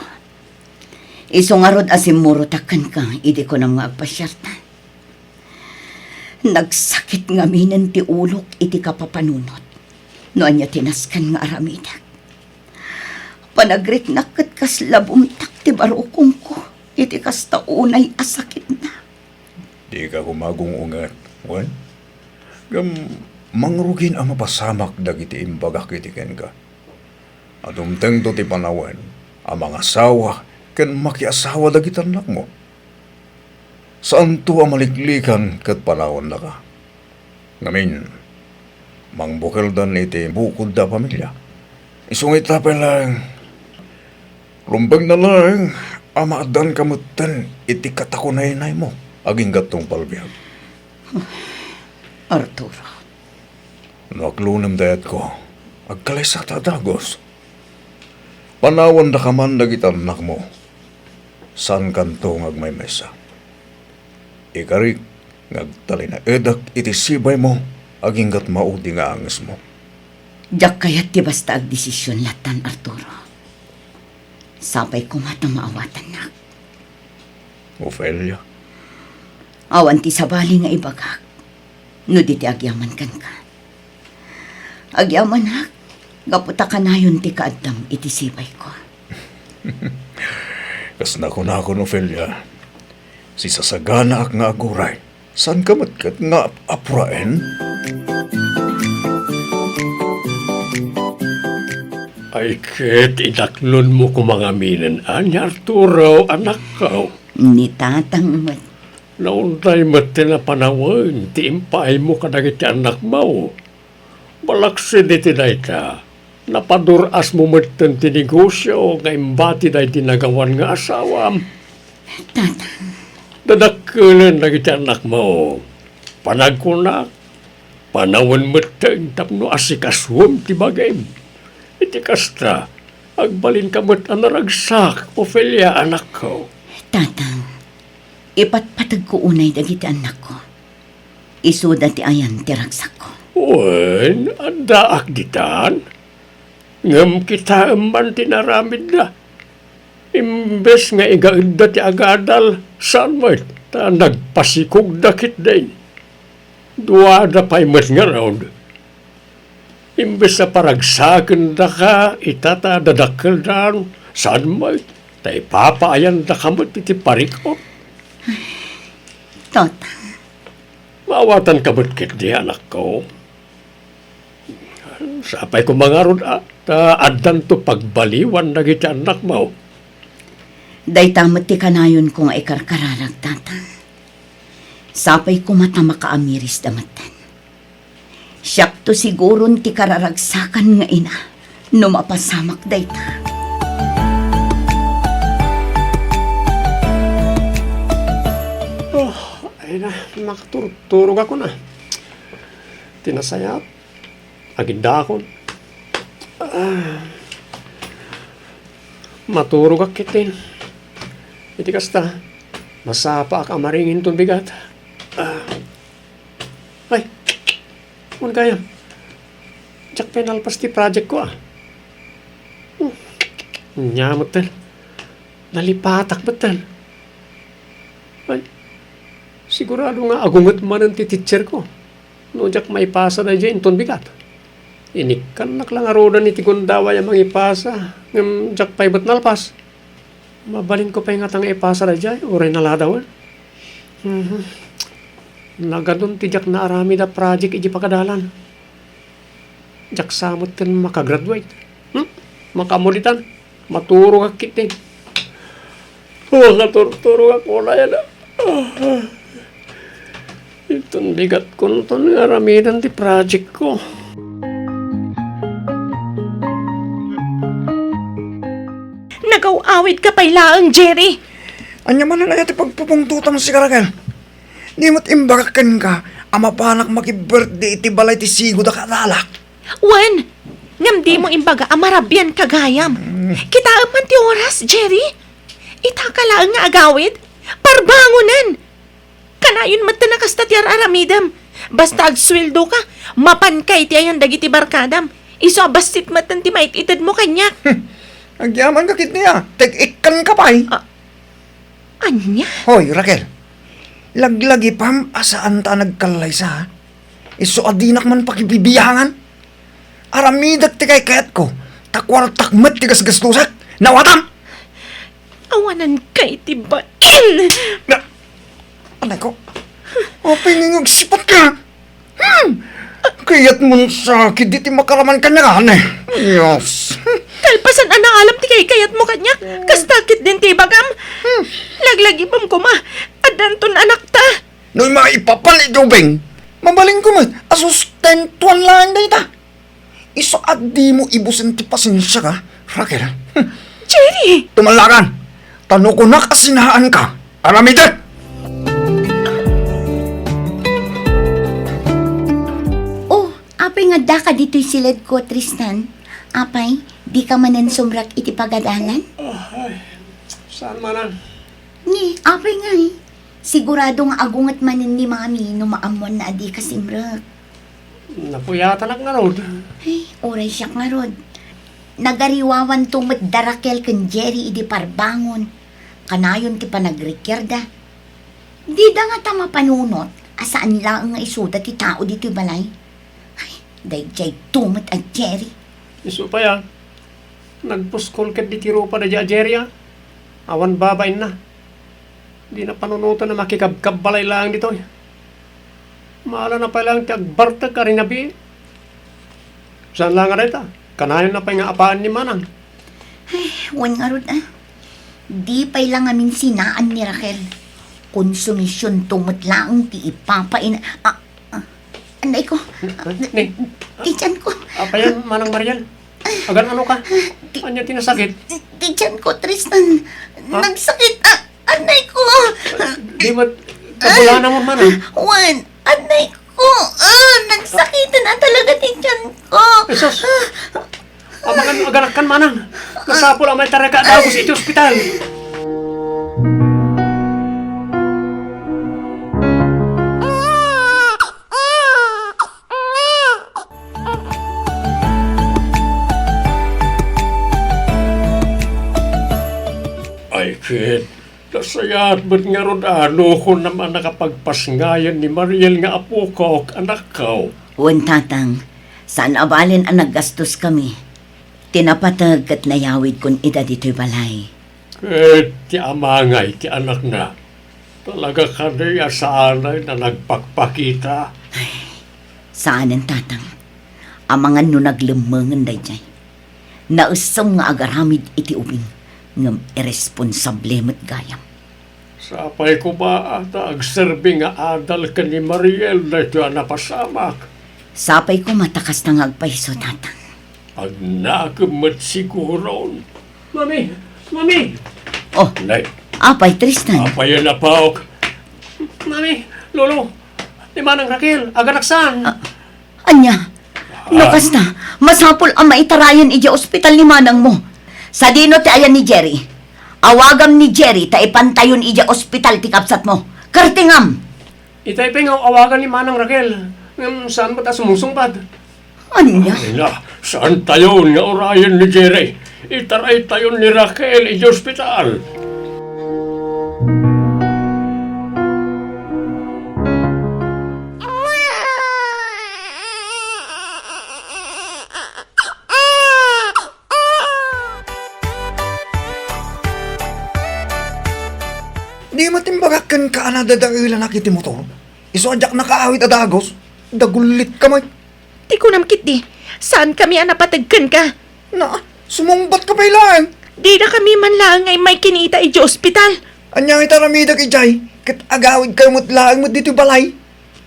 Isu ngarud a simmurotak kenka idi kunam nga agpasiartan. Nagsakit ngaminen ti ulok iti kapapanunot no ania ti nasken nga aramidek. Panagriknak ket kasla bumtak ti barukongko iti kasta unay a sakitna. Dika koma agung-unget, wen? Ngem mangrugin a mapasamak dagiti imbagak iti kenka. A dumtengto ti panawen a mangasawa ken makiasawa dagiti annakmo. Saanto a maliklikan ket panawennaka. Ngamin, mangbukeldan iti bukodda a pamilia. Isu nga ita pay laeng, rumbengna laeng a maaddaanka metten iti katakunaynaymo agingga tungpal biag. Arturo. No aglunem dayatko, agkalaysak ta a dagus. Panawendaka man dagiti annakmo. Saankanto nga agmaymaysa. Ikarik nga agtalinaedek iti sibaymo agingga't maudi nga angesmo. Diak kayat ti basta agdesision lattan, Arturo. Sapay koma ta maawatannak. Ofelia? Awan ti sabali nga ibagak no di ti agyaman kenka. Agyamanak, gapu ta kanayon ti kaaddam iti sibayko. Kas nakunakon, Ofelia, sisasaganaak nga aguray. Saanka met ket nga apuraen? Ay ket, inaklonmo koma ngaminen, a, ni Arturo, anakko. Ni tatang met. Naunday met ti napanawen ti impaaymo kadagiti annakmo. Balaksid iti dayta, napadur-asmo metten ti negosio nga imbati daydi nagawan nga asawam. Tatang. Dadakkelen dagiti annakmo. Panagkunak, panawen metten tapno asikasuem ti bagim. Iti kasta, agbalinka met a naragsak, Ofelia, anakko. Tatang, ipatpategko unay dagiti annakko. Isuda ti ayan ti ragsakko. Wen, addaak ditan. Ngem kitaem man ti naramidda. Imbes nga igaedda ti agadal, saan met ta nagpasikogda ketdin. Duada pay met ngarud. Imbes a paragsakendaka ita ta dadakkeldan, saan met ta ipapaayandaka met iti parikut. Tata. Maawatanka met ketdi, anakko. Sapay koma ngarud a, ta addanto pagbaliwan dagiti annakmo. Dayta met ti kanayonko nga ikarkararag, Tatang. Sapay koma ta makaamirisda metten. Siakto siguron ti kararagsakan nga ina no mapasamak dayta. Oh, ay na, nakaturturogakon a. Ti nasayaat, agindakon. Ah, maturogak ketdin. Iti kasta, masapaak a maringinton bigat. Ah. Ay, wen gayam. Diak pay nalpas ti project ko, a. Hmm. Ania metten. Nalipatak metten. Ay, sigurado nga agunget manen ti teacher ko no diak maipasa daydiay inton bigat. Inikkannak la ngaruden iti gundaway a mangipasa, ngem diak pay met nalpas. Mabalinko pay ngata nga ipasa daydiay, uray naladawen. Mhm. Nagadun ti diak naaramid a project iti pagadalan. Diak sa metten makagraduate. Hmm? Makaammo ditan. Maturogak ketdin. Oh, nakaturturogak unayen a. Inton bigatkonton nga aramiden ti project ko. Nagaw-awidka pay laeng, Jerry. Ania manen aya ti pagpupungtotam, sika, Raquel? Di met imbagak kenka a mapanak maki-birthday iti balay ti sigodak a adalak? Wen, ngem dimo imbaga a marabianka gayam. Mm. Kitaem man ti oras, Jerry. Itaka laeng nga agawid, parbangonen. Kanayon metten a kasta ti ar-aramidem. Basta agsueldoka, mapanka iti ayan dagiti barkadam. Isu a bassit metten ti mait-itedmo kaniak. Agyamanka ketdi a, teg-ikkanka pay. Ah, ania? Hoy, Raquel, laglagipam a saanta a nagkallaysa, a. Isu a dinak man pakibibiangan. Aramidek ti kaykayatko, ta kuartak met ti gasgastusak. Nawatam! Awanan kay ti bain! Na, anay ko. Apay nga agsipatka? Hmm! Kayatmon sakit diti makaraman kaniak, ania? Yes. Kalpasan a naalam ti kaykayatmo kaniak, kasta ketdin ti ibagam. Hmm. Laglagipem koma, addanton anakta. No maipapan iti ubing, mabalinko met a sustentuan laeng dayta. Isu a dimo ibusen ti pasensiak, Raquel. Hmm. Jerry! Tumallakan! Ta no kunak a sinaanka, aramidek! Oh, apay nga addaka ditoy siledko, Tristan? Apay, dika manen sumrek iti pagadalan? Ah, ay, saan manen? Ni, apay ngay? Sigurado nga agunget manen ni Mami no maammoanna a dika simrek. Napuyatanak ngarud. Ay, uray siak ngarud. Nagariwawanto met da Raquel ken Jerry idi parbangon. Kanayon ti panagrikiarda. Dida ngata mapanunot a saan laeng nga isuda ti tao ditoy balay. Ay, daydiay to met a Jerry. Isu pay a, nagpuskol ketdi ti rupa daydiay a Jerry a. Awan babainna. Dina panunoten a makikabkabbalay laeng ditoy. Maalana pay laeng ti agbartek a rinabii. Saan la nga dayta, kanayonna pay nga apaen ni Manang. Ay, wen ngarud a. Di pay la ngamin sinaan ni Raquel. Konsumisionto met laeng ti ipapain. Ah, ah, anay ko. Ni, Ti tiyan ko. Apayen, Manang Mariel? Agan-ano ka? Ti Ania ti nasakit? Ti tiyan ko, Tristan. Ha? Nagsakit. Ah, anay ko. Di met kabulanam, Manang? Wen, anay ko. Ah, nagsakiten a talaga ti tiyan ko. Jesus! Amangan, aganakkan, Manang. Masapul a maitarayka a dagus iti ospital. Ay, ket, nasayaat met ngarud a, no kunam a nakapagpasngayan ni Mariel nga apokok, anakko. Wen, Tatang, saan a balen a naggastoskami. Ti napateg ket nayawidkon ida ditoy balay. Ket ti ama ngay ti anakna, talaga kadi a saanay a nagpakpakita? Ay, saanen, Tatang. Amangan no naglemmengen daydiay. Naessem nga agaramid iti ubing, ngem irresponsable met gayam. Sapay koma ta agserbi nga adal ken ni Mariel daytoy a napasamak. Sapay koma ta kasta nga agpayso, Tatang. Agnakem met siguron. Mami! Mami! Oh, Nay. Apay, Tristan? Apay a napaok. Mami! Lolo! Ni Manang Raquel, aganaksan! Ah, ania? No kasta, masapul a maitarayan idiay ospital ni manangmo. Sadino ti ayan ni Jerry? Awagam ni Jerry ta ipantayon idiay ospital ti kabsatmo. Kartingam! Itay pay nga awagan ni Manang Raquel, ngem saan met a sumusungbat? Ania? Ania, saantayon nga urayen ni Jerry. Itaraytayon ni Raquel idiay ospital. Di met imbagak kenka a nadadaelanak iti motor? Isu a diak nakaawid a dagus, dagullitka met. Ti kunam ketdi, saankami a napateg kenka. Na, sumungbatka pay laeng. Didakami man laeng nga immay kinita idiay ospital. Ania iti aramidek idiay? Ket agawidkayo met laeng met ditoy balay.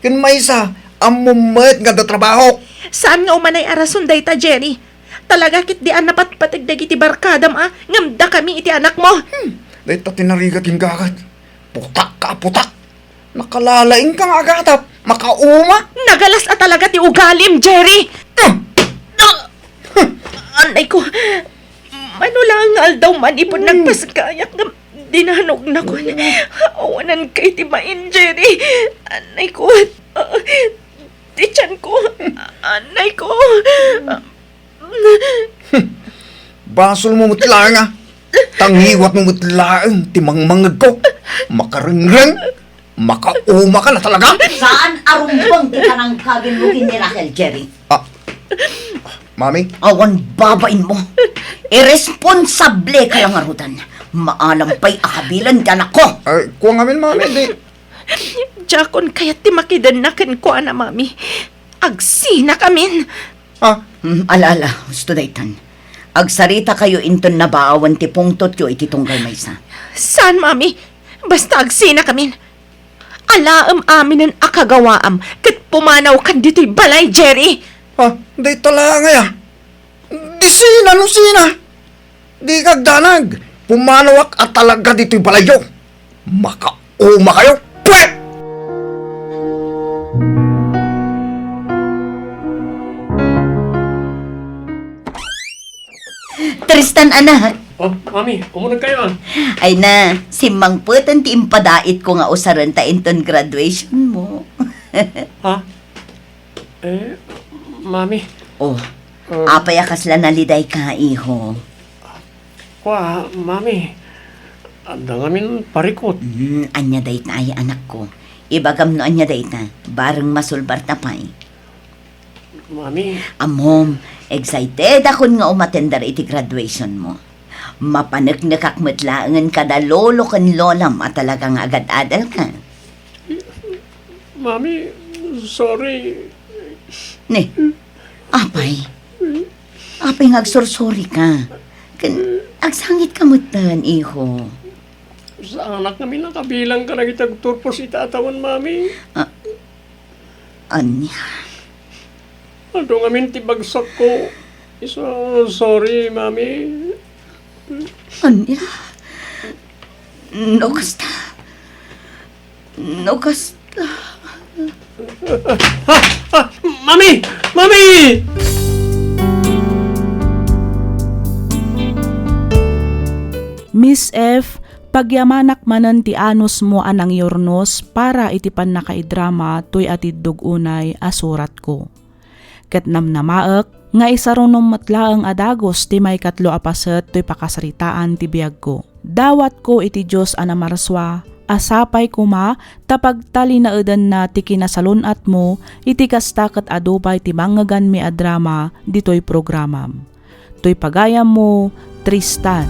Ken maysa, ammom met nga adda trabahok. Saan nga umanay a rason dayta, Jerry? Talaga ketdi a napatpateg dagiti barkadam a ngem dakami iti anakmo. Hmm, dayta ti narigat ken gagat. Putak ka, putak! Nakalalaing ka nga agatap, makauma! Nagalas a talaga ti ugalim, Jerry! Ah! Ah! Anay ko, mano laeng nga aldaw man ipon nagpaskayak nga dinanugnakon. Awanan kay ti main, Jerry. Anay ko, ah, ti tiyan ko. Anay ko. Basolmo met laeng, a. Tangiwatmo met laeng ti mangmangngegko. Makarengreng, makauma ka na talaga. Saan a rumbeng ti panangkagenmo ken ni Raquel, Jerry? Ah, Mami? Awan babainmo. Irresponsable ka la ngaruden. Maalam pay a kabilen ti anakko. Ay, kua ngamin, Mami, di. Diakon kayat ti makidenna kenkuana, Mami. Agsinakamin. Ah. Hmm, ala, ala, husto daytan. Agsaritakayo inton nabaawan ti pungtotyo iti tunggal maysa. Saan, Mami? Basta agsinakamin. Alaem aminen a kagawaam ket pumanawkan ditoy balay, Jerry. Ah, dayta laeng aya. Di sina no sina. Dika agdanag. Pumanawak a talaga ditoy balayyo. Makauma kayo. Pwet! Tristan, anak. Oh, Mami, umuneg kayo, ah. Ay na, simmangpeten ti impadaitko nga usaren ta inton graduation mo. Ha? Eh, Mami. Oh, ah, apay a kasla nalidayka, iho? Kua, Mami. Adda ngamin parikut. Hmm, ania dayta ay, anakko? Ibagam no ania dayta, bareng masulbarta pay. Mami. Ammom, excited akon nga umatender iti graduation mo. Mapaneknekak met laengen kada lolo ken lolam a talaga nga agad-adalka. Mami, sorry. Ne, apay? Apay nga agsursori ka? Ken agsangit ka metten, iho. Saanak ngamin a kabilang kadagiti agturpos iti atawen, Mami. Ah, ania? Adu ngamin ti bagsakko. Isu, sorry, Mami. Ania? No kasta. No kasta. Ah, ah, Mami! Mami! Miss F, pagyamanak manen ti anusmo a nangyurnos para iti pannakaidrama toy atiddog unay a suratko. Ket namnamaek nga isarunom met laeng a dagus ti maikatlo a paset toy pakasaritaan ti biagko. Dawatko iti Dios a namarsua a sapay koma ta pagtalinaedanna ti kinasalun-atmo iti kasta ket adu pay ti mangngeganmi a drama ditoy programam. Toy pagayammo, Tristan.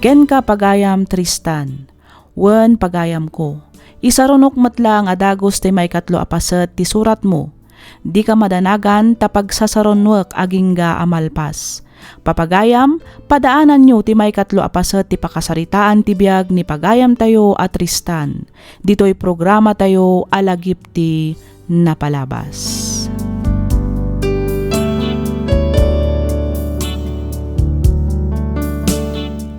Kenka, pagayam Tristan. Wen, pagayamko, Isarunok met laeng a dagus ti maikatlo a paset ti suratmo. Dika madanagan ta pagsasarunoek agingga a malpas. Papagayam, padaananyo ti maikatlo a paset ti pakasaritaan ti biag ni pagayamtayo a Tristan. Ditoy programatayo a Lagip ti Napalabas.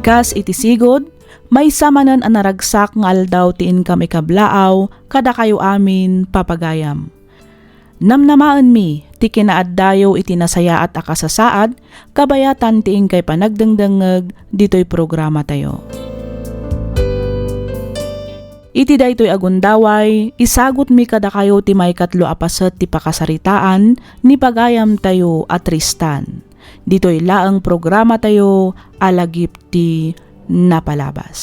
Kas iti sigud, maysa manen a naragsak nga aldaw ti inkam ikablaaw kadakayo amin, papagayam. Namnamaenmi ti kinaaddayo iti nasayaat a kasasaad kabayatan ti inkay panagdengdengngeg ditoy programatayo. Iti daytoy a gundaway, isagutmi kadakayo ti maikatlo a paset ti pakasaritaan ni pagayamtayo a Tristan. Ditoy laeng programatayo a Lagip ti Napalabas.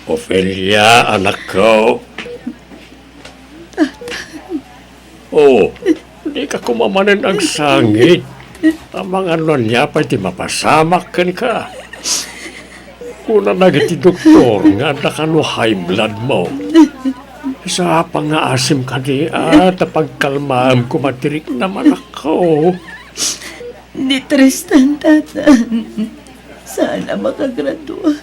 Ofelia, anakko. Oh, dika koma manen agsangit. Amangan no ania pay ti mapasamak kenka. Kuna dagiti doktor nga adda kano high blood mo. Sa pangaasim kadi, a, ta pagkalmaem koma ti riknam, anakko. Ni Tristan, tata. Saan a makagraduar.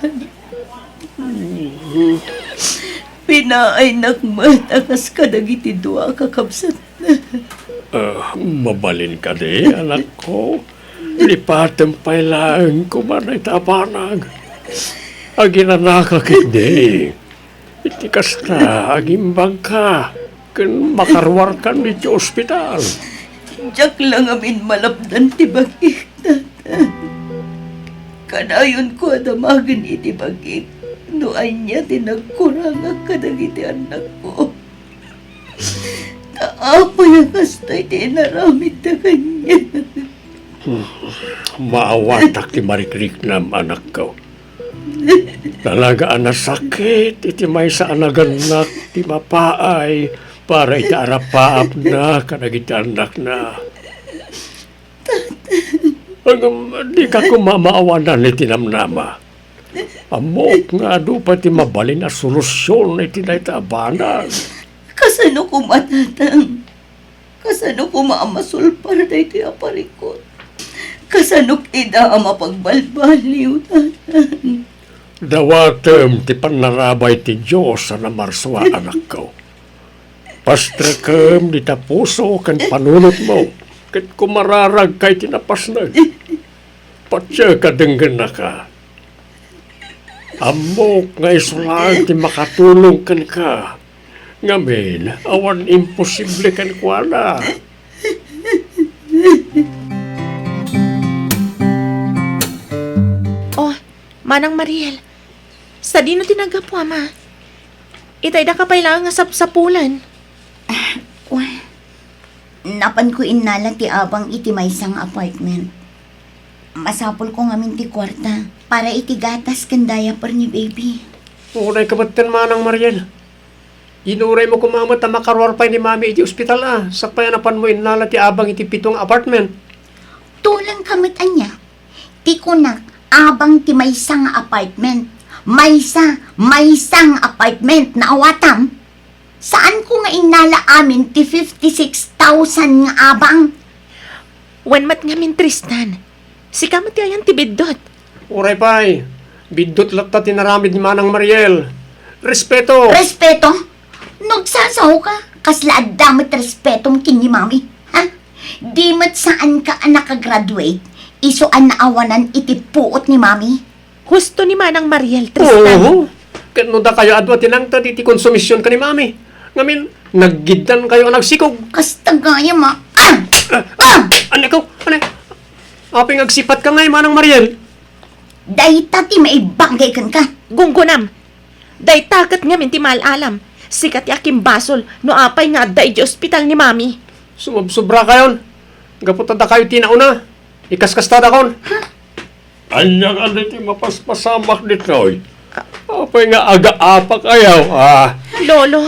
Pinaaynak met a kas kadagiti dua a kakabsatna. Ah, mabalin kadi, anakko. Lipatem pay laeng koma dayta a banag. Aginanaka ketdi. Iti kasta, agimbagka ken makaruarkan iti ospital. Diak la ngamin malapdan ti bagik, tata. Kadayonko a damagen iti bagik no ania ti nagkurangak kadagiti annakko. Ta apay a kastoy ti inaramidda kaniak? Hmm, maawatak ti marikriknam, anakko. Talaga a nasakit iti maysa a nagannak ti mapaay para iti arapaapna kadagiti annakna. Ngem dika koma maawanan iti namnama. Ammok nga adu pay ti mabalin a solusion iti dayta a banag. Kasano koma, tatang? Kasano koma a masulpar daytoy a parikut? Kasano ida a mapagbalbaliw, tatang? Dawatem ti pannarabay ti Dios a namarsua, anakko. Pastrekem dita puso ken panunotmo, ket kumararagka iti napasneg. Patiek a denggennaka. Ammok nga isu laeng ti makatulong kenka. Ngamin, awan imposible kenkuana. Oh, Manang Mariel, sadino ti naggapu, Ama? Itay daka pay laeng nga sapsapulan. Ah, well, napanko innala ti abang iti maysa nga apartment. Masapulko ngamin ti kuarta para iti gatas ken diaper ni baby. Uray ka metten, Manang Mariel. Inuraymo koma met a makaruar pay ni Mami iti ospital a, sakbay a napanmo innala ti abang iti pito nga apartment. Tulangka met ania? Ti kunak, abang ti maysa nga apartment. Maysa, maysa nga apartment, naawatam? Saanko nga innala amin ti fifty-six thousand nga abang? Wen met ngamin, Tristan. Sika met ti ayan ti biddut. Uray pay, biddut latta ti naramid ni Manang Mariel. Respeto! Respeto? No agsasaoka, kasla adda met respetom ken ni Mami, ha? Di met saanka a nakagraduate, isu a naawanan iti puot ni Mami. Husto ni Manang Mariel, Tristan. Oo. Ket no dakayo adu a tinangted iti konsumision ken ni Mami, ngamin, naggiddankayo a nagsikog. Kasta gayam a. Ah! Ah! Ah! Ania ko? Ania? Apay nga agsipatka ngay, Manang Mariel? Dayta ti maibagay kenka. Gunggonam. Dayta ket ngamin ti maal-alam. Sika ti akimbasol no apay nga adda idiay ospital ni Mami. Sumobsobrakayon. Gapu ta dakayo ti nauna, ikaskastadakon. Ania kadi ti mapaspasamak ditoy? Apay nga agaapakayo, a? Lolo.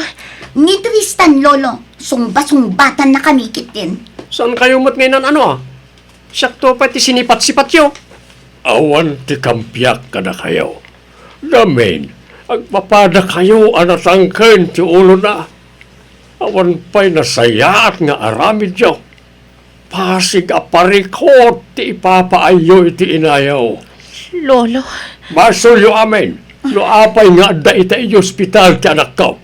Ni Tristan, Lolo, sungbasungbatannakami ketdin. Saankayo met nga inan-ano, a? Siakto pay ti sinipat-sipatyo. Awan ti kampiak kadakayo. Ngamin, agpapadakayo a natangken ti ulona. Awan pay nasayaat nga aramidyo. Pasig a parikut ti ipapaayyo iti inayo. Lolo. Basolyo amin no apay nga adda ita iti ospital ti anakko.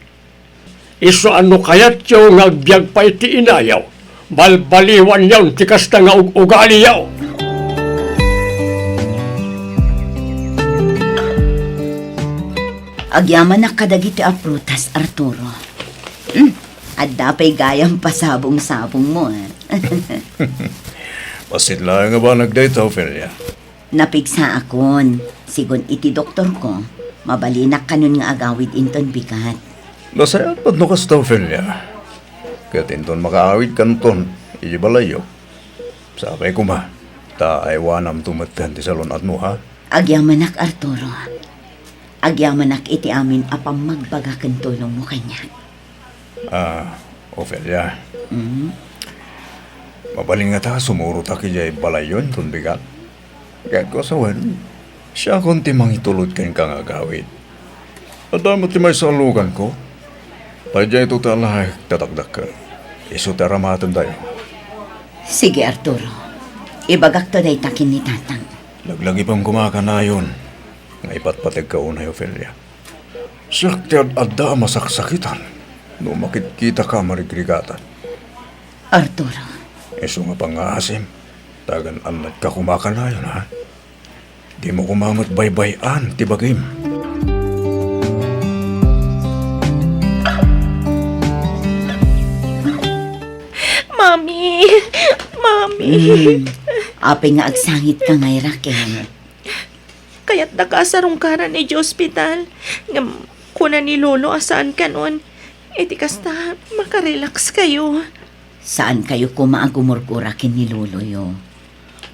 Isu a no kayatyo nga agbiag pay ti inayo, balbaliwanyon ti kasta nga ug-ugaliyo. Agyamanak kadagiti a prutas, Arturo. Hmm, adda pay gayam pasabong-sabongmo, a. Bassit laeng a banag dayta, Ofelia. Napigsaakon. Sigun iti doktorko, mabalinak kanon nga agawid inton bigat. Nasayaat met no kasta, Ofelia. Ket inton makaawidkanton iti balayyo, sapay koma ta aywanamto metten ti salun-atmo, ha? Agyamanak, Arturo. Agyamanak iti amin a pammagbaga ken tulongmo kaniak. Ah, Ofelia. Mm? Mabalin ngata a sumurotak idiay balayyo inton bigat? Kayatko a sawen, siakon ti mangitulod kenka nga agawid. Adda met ti maysa a luganko. Pay daytoy ti alaek ti dakdakkel. Isu ti aramatendayo. Sige, Arturo. Ibagakto dayta ken ni Tatang. Laglagipem koma a kanayon nga ipatpategka unay, Ofelia. Siak ti ad-adda a masaksakitan no makitkitaka a marigrigatan. Arturo. Isu nga pangngaasim, ta agan-annatka koma kanayon, ha? Dimo koma met baybay-an ti bagim. Mami! Mami! Hmm. Apay nga agsangitka ngay, Raquel? Kayatdaka a sarungkaran idiay ospital. Ngem kuna ni Lolo a saan kanon. Iti kasta, makarelax kayo. Saan kayo koma a gumurgura ken ni Loloyo.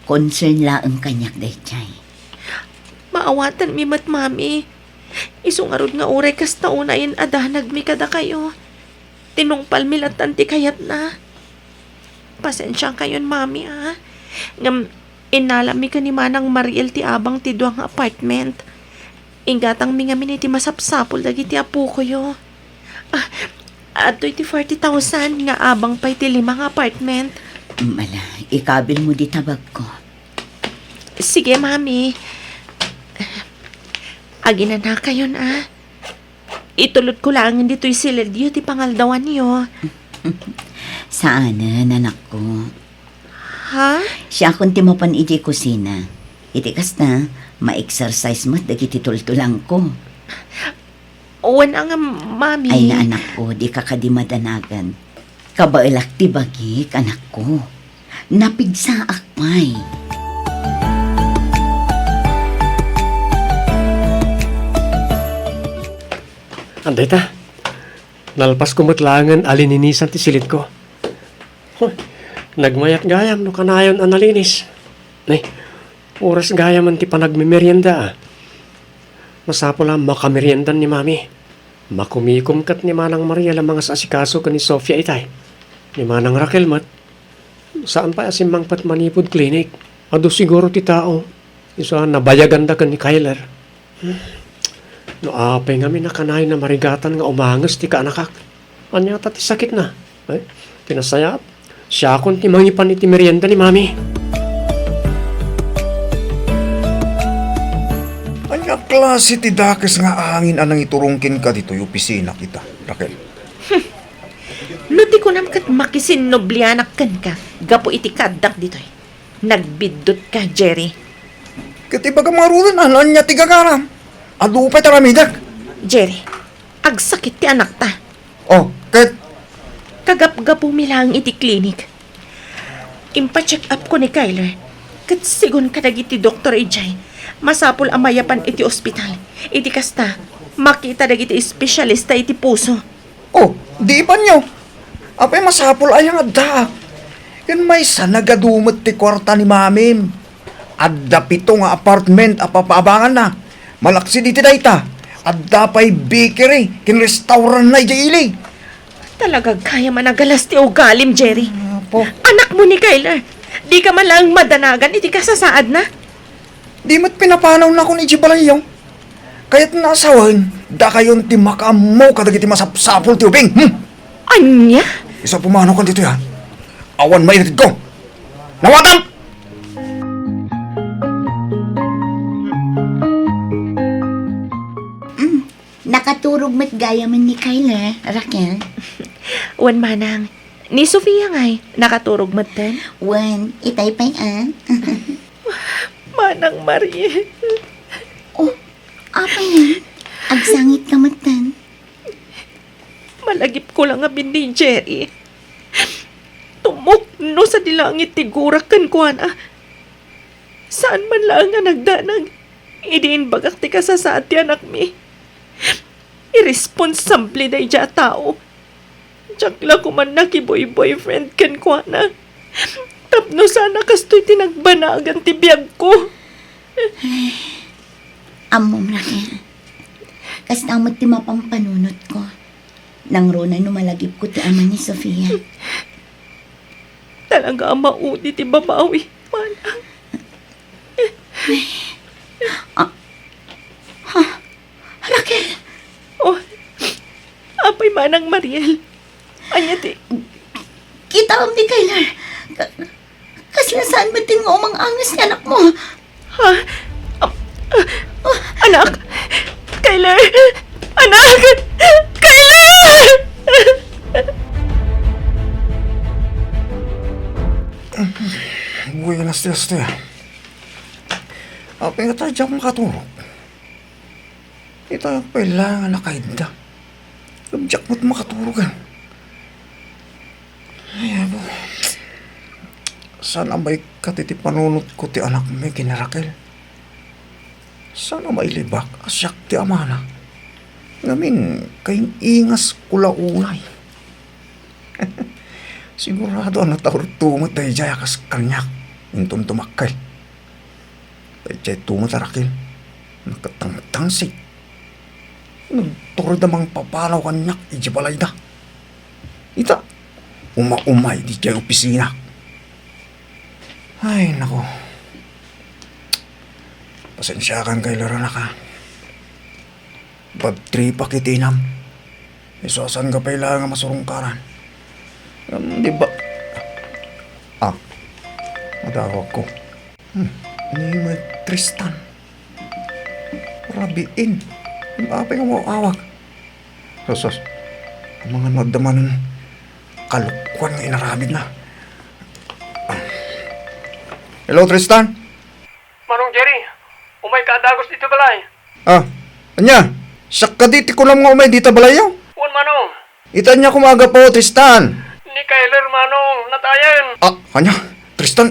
Concern laeng kaniak daydiay. Maawatanmi met, Mami. Isu ngarud nga uray kasta unayen a danagmi kadakayo. Tinungpalmi lattan ti kayatna. Pasensiakayon, Mami, a. Ngem, innalammi ken ni Manang Mariel ti abang ti dua nga apartment. Inggatangmi ngamin iti masapsapul dagiti apokoyo. Ah, adtoy ti forty thousand nga abang pay ti lima nga apartment. Mm, ala, ikabilmo dita bagko. Sige, Mami. Aginanakayon, a. Itulodko laengen ditoy silidyo ti pangaldawanyo. Saanen, anakko. Ha? Siakon ti mapan idiay kusina. Iti kasta, ma-exercise met dagiti tultulangko. Wen a nga, Mami. Ay na, anakko, dika kadi madanagan. Kabaelak ti bagik, anakko. Napigsaak pay. Adda ita, nalpasko met laengen a lininisan ti silidko. Huh, nagmayat gayam no kanayon a nalinis. Ay, oras gayam ti panagmemerienda, a. Masapul a makameriendan ni Mami. Makumikom ket ni Manang Mariel a mangas-asikaso ken ni Sofia itay. Ni Manang Raquel met, saan pay a simmangpet manipud klinik. Adu siguro ti tao. Isu a nabayaganda ken ni Kyler. Hmm. No apay ngamin a kanayon a marigatan nga umanges ti kaanakak. Ania ta ti sakitna? Ay, ti nasayaat, siakon ti mangipan iti merienda ni Mami. Ania klase ti dakes nga angin a nangiturong kenka ditoy opisina kita, Raquel? Hmm. No ti kunam ket makisinnublianak kenka gapu iti kaaddak ditoy. Nagbiddutka, Jerry. Ket ibagam ngaruden, a, no ania ti gagaram? Adu pay ti aramidek. Jerry, agsakit ti anakta. Oh, ket? Kagapgapumi laeng iti klinik. Impa-check up ko ni Kyler. Ket sigun kadagiti doktor idiay, masapul a mayapan iti ospital. Iti kasta, makita dagiti espesyalista iti puso. Oh, di ipanyo. Apay masapul aya nga addaak? Ken maysa, nagadu met ti kuarta ni Mamim. Adda pito nga apartment a papaabanganna. Malaksid iti dayta, adda pay bakery ken restaurantna idiay ili. Talaga gayam a nagalas ti ugalim, Jerry. Apo. Anakmo O ni Kyler, dika man laeng madanagan iti kasasaadna? Di met pinapanawnakon idiay balayyo. Kayatna a sawen, dakayon ti makaammo kadagiti masapsapul ti ubing, hmm? Ania? Isu a pumanaw kan ditoy, ha? Awan mairikko. Nawatak! Mm, nakaturog met gayamen ni Kyler, Raquel. Wen manang, ni Sofia ngay, nakaturog metten? Wen, itay pay a. Manang Mariel. Oh, apay? Agsangitka metten? Malagipko la ngamin ni Jerry. Tumukno sadi langit ti gurak kenkuana. Saan man laeng a nagdanag idi imbagak ti kasasaad ti anakmi. Irresponsable daydiay a tao. Diak la koma nakiboy-boyfriend kenkuana. Tapno saan a kastoy ti nagbanagan ti biagko. Ammom, Raquel. Kasta met ti mapanpanunotko. Nangruna no malagipko ti ama ni Sofia. Talaga a maudi ti babawi, manang. Ah, ha? Raquel! Oh, apay manang Mariel? Ania ti Kitaem ni Kyler. Ka-, kasla saan met ti nga umang-anges ti anakmo? Ha? Am-, ah, anak! Kyler! Anak! Kyler! Buenas dias, te. Apay nga ta diak makaturog? Ita pay laeng a nakaidda. Ngem diak met makaturog, a. Ay, apo. Saan a maikkat iti panunotko ti anakmi ken ni Raquel? Saan a mailibak a siak ti amana? Ngamin, kaing-ingasko la unay. Sigurado a nataurto met daydiay a kas kaniak inton dumakkel. Daydiay to met a Raquel, nakatangtangsit. Nagturod a mangpapanaw kaniak idiay balayda. Ita, uma-umay idiay opisina. Ay, nako. Pasensiakan, Kyler, anak, a. Bad trip ak iti inam. Isu a saan ka pay laeng a masurungkaran. Ngem di ba, ah, madawagko. Hmm, ni Tristan. Rabiin. Apay nga maawag? Sus, sus. Amangan no adda manen kalokuan nga inaramidna. Ah. Hello, Tristan? Manong Jerry, umayka a dagus ditoy balay. Ah, ania? Siak kadi ti kunam nga umay dita balayyo? Wen, Manong. Ita ania koma a gapu, Tristan? Ni Kyler, Manong, natayen. Ah, ania? Tristan,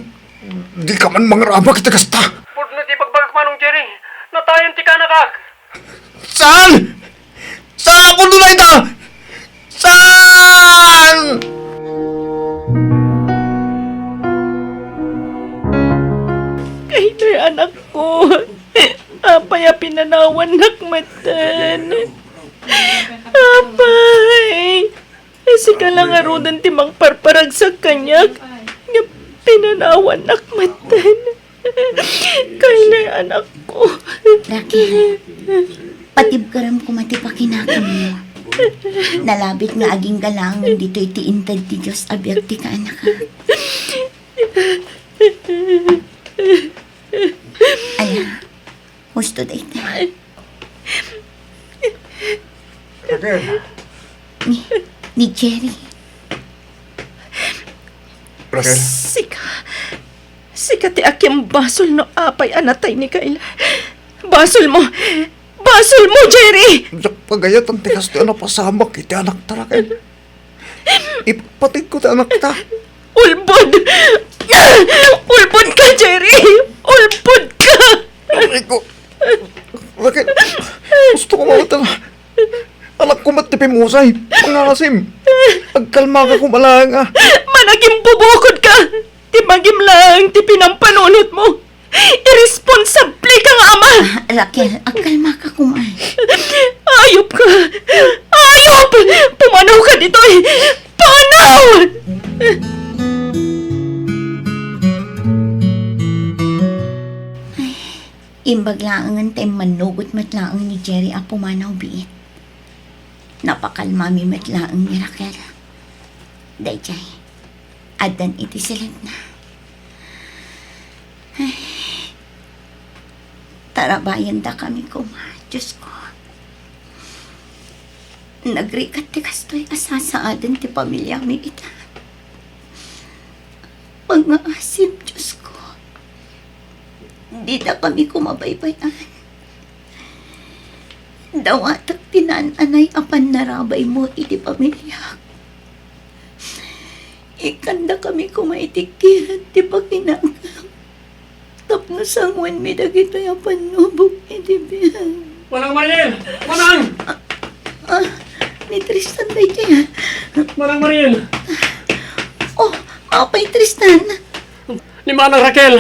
dika man mangrabak iti kasta. Pudno ti ibagbagak, Manong Jerry. Natayen ti kaanakak. Saan? Saan? Pudno dayta! Saan? Kyler, anakko. Apay a pinanawannak metten? Apay, sika la ngaruden ti mangparparagsak kaniak, nga pinanawannak metten. Kyler, anakko. Raquel, patibkerem koma ti pakinakammo. Nalabit nga agingga laeng ditoy ti inted ti Dios a biag ti kaanakak. Ala, husto dayta. Raquel. Ni, ni Jerry. Raquel. Sika, sika ti akimbasol no apay a natay ni Kyler. Basolmo! Basolmo, Jerry! Diak pagayatan ti kastoy a napasamak iti anakta, Raquel. Ipateg ko ti anakta. Ulbod! Ulbod ka, Jerry! Ulbod ka! Aray ko. Raquel, gusto ko mawatan. Anak ko met ti pimusay. Pangasim. Agkalma ka koma laeng, a. Managimbubukod ka! Ti magim laeng ti pinampanunotmo. Irresponsable ka nga ama! Ah, Raquel, agkalma ka koma. Ayop ka! Ayop! Pumanaw ka ditoy! Pumanaw! laeng ni Jerry a pumanaw biit. Napakalmami met laeng ni Raquel. Daydiay, addan iti siledna. Ay, tarabayendakami koma, Diosko. Nagrigat ti kastoy a sasaaden ti pamiliami ita. Pangngaasim, Diosko. Didakami koma baybay-an. Dawatek ti naan-anay a pannarabaymo iti pamiliak. Ikkandakami koma iti kired ti pakinakam tapno sanguenmi dagitoy a pannubok iti biag. Manang Mariel! Manang! Ah, ni Tristan daydiay. Manang Mariel! Oh, apay, Tristan? Ni Manang Raquel!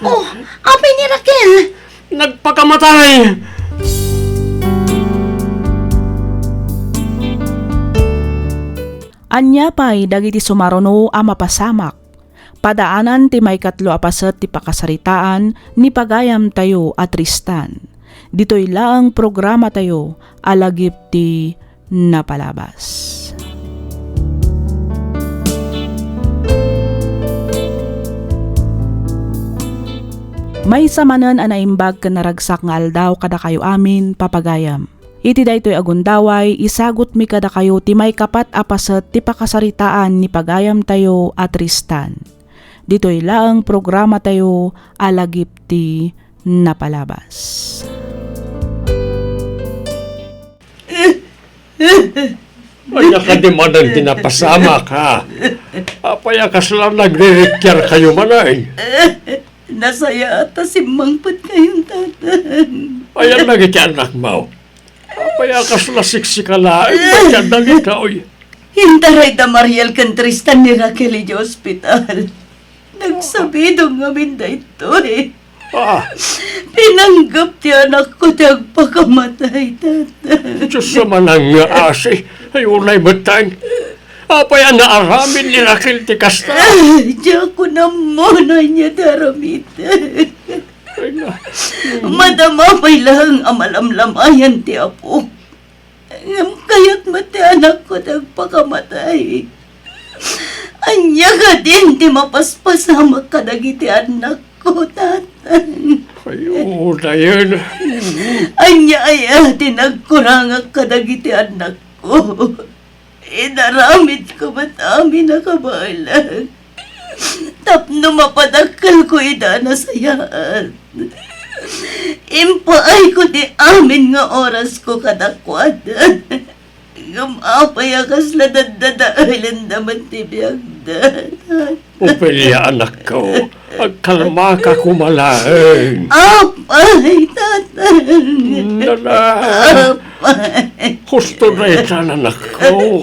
Oh, apay ni Raquel? Nagpakamatay! Ania pay dagiti sumaruno a mapasamak? Padaanan ti maikatlo a paset ti pakasaritaan ni pagayamtayo a Tristan. Ditoy laeng programatayo a lagip ti napalabas. Maysa manen a naimbag ken naragsak nga aldaw kadakayo amin, papagayam. Iti daytoy a gundaway, isagutmi kadakayo ti maikapat a paset ti pakasaritaan ni pagayamtayo a Tristan. Ditoy laeng programatayo a lagip ti napalabas. Ania kadi manen ti napasamak, ha? Apay a kasla nagririkiarkayo manen? Nasayaat ta simmangpetkayon, Tatan. Ayan dagiti annakmo. Apay a kasla siksika laeng ti adda ditoy? Intaray da Mariel ken Tristan ni Raquel idiay ospital. Nagsabidong ngamin daytoy. Ah. Pinanggep ti anakko ti agpakamatay, Tatan. Diyos a manangngaasi, ay unay metten. Apay a naaramid ni Raquel ti kasta? Ay, diak ammo no ania ti aramiden. Ay na. Madama pay laeng a malamlamayan ti Apo. Ngem kayat met ti anakko ti agpakamatay. Ania kadin ti mapaspasamak kadagiti annakko, Tatan? Ay, oo, dayen. Ania aya ti nagkurangak kadagiti annakko? Inaramidko met amin a kabaelan tapno mapadakkelko ida a nasayaat. Impaayko ti amin nga orasko kadakuada. Ngem apay a kasla daddadaelenda met ti biagda? Ofelia, anakko, agkalmaka koma laeng. Apay, Tatan. Nana. Apay. Husto daytan, anakko.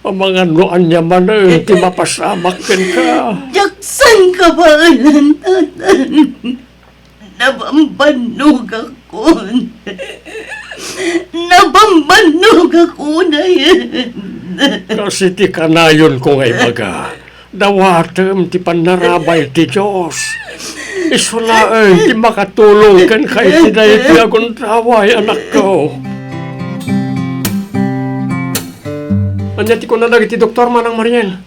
Amangan no ania manen ti mapasamak kenka. Diak saan kabaelan, Tatan. Nabambannogakon. Nabambannogak unay. Kas iti kanayonko nga ibaga, dawatem ti pannarabay ti Dios. Isu laeng ti makatulong kenka iti daytoy a gundaway, anakko. Ania ti kuna dagiti doktor, Manang Mariel?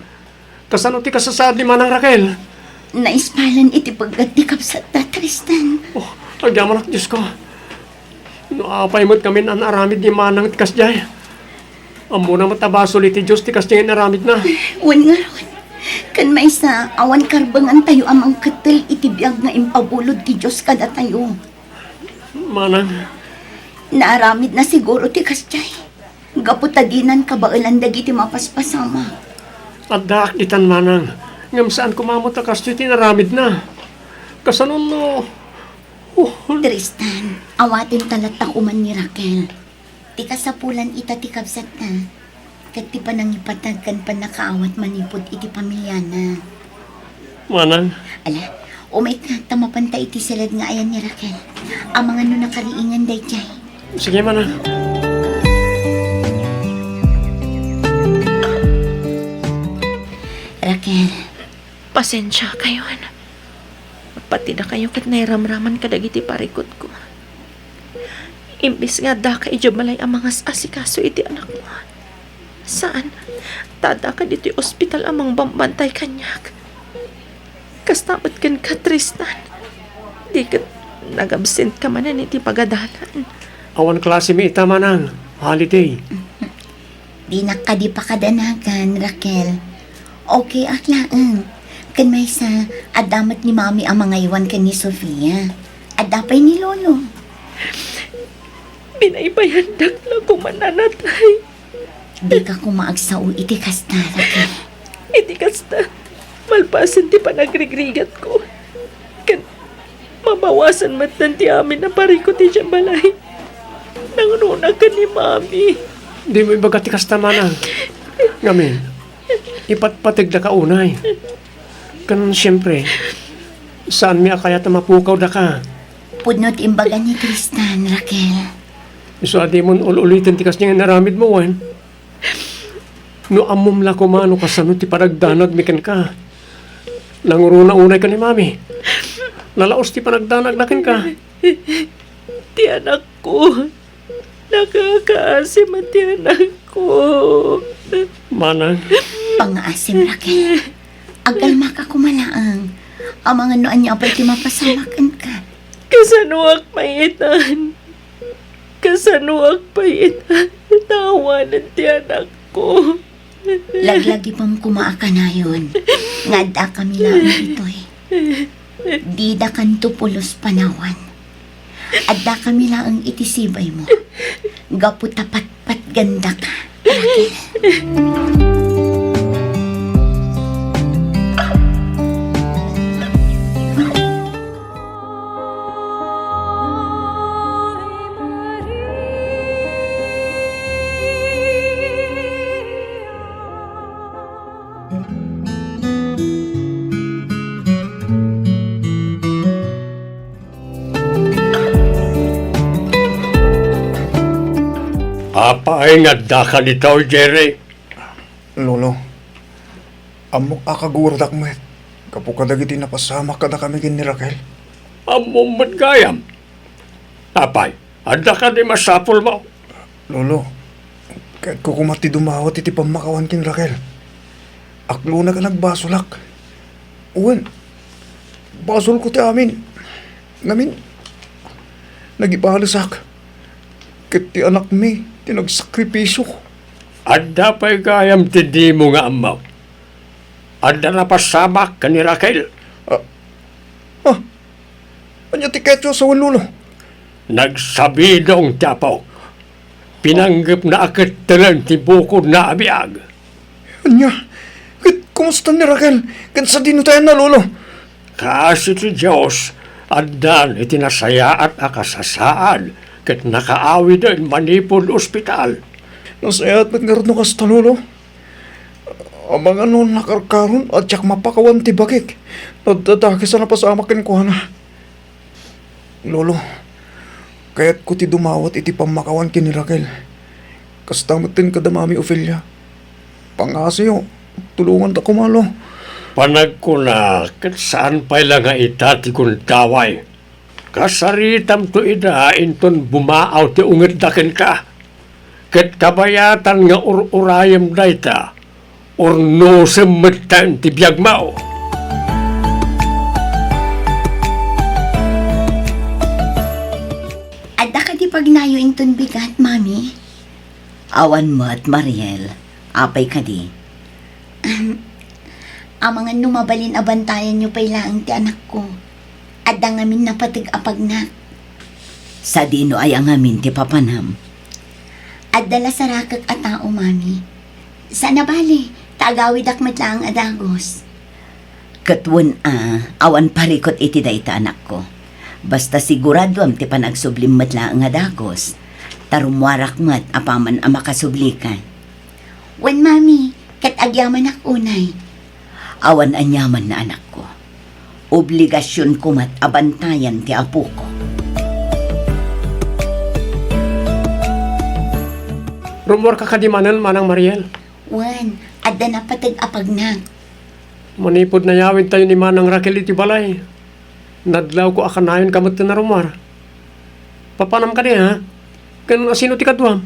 Kasano ti kasasaad ni Manang Raquel? Naispalan iti pegget ti kabsatta, Tristan. Oh, agyamanak, Diosko. No apay met ngamin a naaramid ni Manang ti kasdiay? Ammona met a basol iti Dios ti kasdiay nga inaramidna. Wen ngarud, ken maysa, awan karbengantayo a mangkettel iti biag nga impabulod ti Dios kadatayo. Manang. Naaramidna siguro ti kasdiay. Gapu ta dinan kabaelan dagiti mapaspasamak. Addaak ditan, Manang, ngem saan koma met a kastoy ti inaramidna. Kasano no, oh. Tristan, awatenta latta koman ni Raquel. Ti kasapulan ita ti kabsatna, ket ti panangipatag ken pannakaawat manipud iti pamiliana. Manang. Ala, umayka ta mapanta iti siled nga ayan ni Raquel. Amangan no nakariingan daydiay. Sige, Manang. Raquel. Pasensiakayon. Pati dakayo ket nairamraman kadagiti parikutko. Imbes nga addaka idiay balay a mangas-asikaso iti anakmo, saan, ta addaka ditoy ospital a mangbambantay kaniak. Kasta met kenka, Tristan. Di ket nagabsentka manen iti pagadalan. Awan klasemi ita, manang. Holiday. Dinak kadi pakadanagan, Raquel. Okay ak laeng. Ken maysa, adda met ni Mami a mangaywan ken ni Sofia. Adda pay ni Lolo. Binaybayandak la koma a natay. Dika koma agsao iti kasta, Raquel. Iti kasta, malpasen ti panagrigrigrigatko, ken mabawasan metten ti amin a parikut idiay balay. Nangruna ken ni Mami. Dimo ibaga ti kasta, manang. Ngamin, ipatpategdaka unay. Ken siempre, saanmi a kayat a mapukaw daka. Pudno ti imbaga ni Tristan, Raquel. Isu a dimon ul-uliten ti kasdiay nga inaramidmo, wen? No ammom la koma no kasano ti panagdanagmi kenka. Nangruna unay ken ni Mami. Nalaos ti panagdanagna kenka. Ti anakko. Nakakaasi met ti anakko. Manang. Pangaasim, Raquel. Agkalmaka koma laeng. Amangan no ania pay ti mapasamak kenka. Kasanoak pay itan? Kasanoak pay itan? Taawanen ti anakko. Laglagipem koma a kanayon nga addakami laeng ditoy. Didakanto pulos panawan. Addakami laeng iti sibaymo. Gapu ta patpatgandaka, Raquel. Apay nga addaka ditoy, Jerry? Lolo, ammok a kagurodak met gapu kadagiti napasamak kadakami ken ni Raquel. Ammom met gayam. Apay, adda kadi masapulmo? Lolo, kayatko koma ti dumawat iti pammakawan ken Raquel. Aklonak a nagbasolak. Wen, basolko ti amin. Ngamin, nagibalesak. Ket ti anakmi ti nagsakripisio. Adda pay gayam ti dimo nga ammo. Adda napasamak ken ni Raquel. Ah, ah, ania ti kayatyo a sawen, Lolo? Nagsabidong ti apok. Pinanggepna a kettelen ti bukodna a biag. Ania? Ket kumusta ni Raquel? Ket sadino ti ayanna, Lolo? Kaasi ti Dios, addan iti nasayaat a kasasaad ket nakaawiden manipud ospital. Nasayaat met ngarud no kasta, Lolo. Amangan no nakarkaron a diak mapakawan ti bakik no adda dakes a napasamak kenkuana. Lolo, kayatko ti dumawat iti pammakawan ken ni Raquel. Kasta metten kada Mami Ofelia. Pangngasiyo, tulonganta koma, Lo. Panagkuna, ket saan pay la nga ita ti gundaway. Kasaritamto ida inton bumaaw ti ungetda kenka. Ket kabayatan nga ur-urayem dayta, urnosem metten ti biagmo. Adda kadi pagnayo inton bigat, Mami? Awan met, Mariel. Apay kadi? Amangan no mabalin a bantayanyo pay laeng ti anakko. Adda ngamin napateg a pagnak. Sadino aya ngamin ti papanam? Adda la sarakek a tao, Mami. Saan a bale, ta agawidak met laeng a dagus. Ket wen a, awan parikut iti dayta, anakko. Basta siguraduam ti panagsublim met laeng a dagus, ta rummuarak met apaman a makasublika. Wen, Mami, ket agyamanak unay. Awan aniamanna, anakko. Obligasionko met a bantayan ti apoko. Rummuarka kadi manen, Manang Mariel? Wen, adda napateg a pagnak. Manipud nayawidtayo ni Manang Raquel iti balay, nadlawko a kanayonka met ti narummuar. Papanam kadi, ha? Ken asino ti kaduam?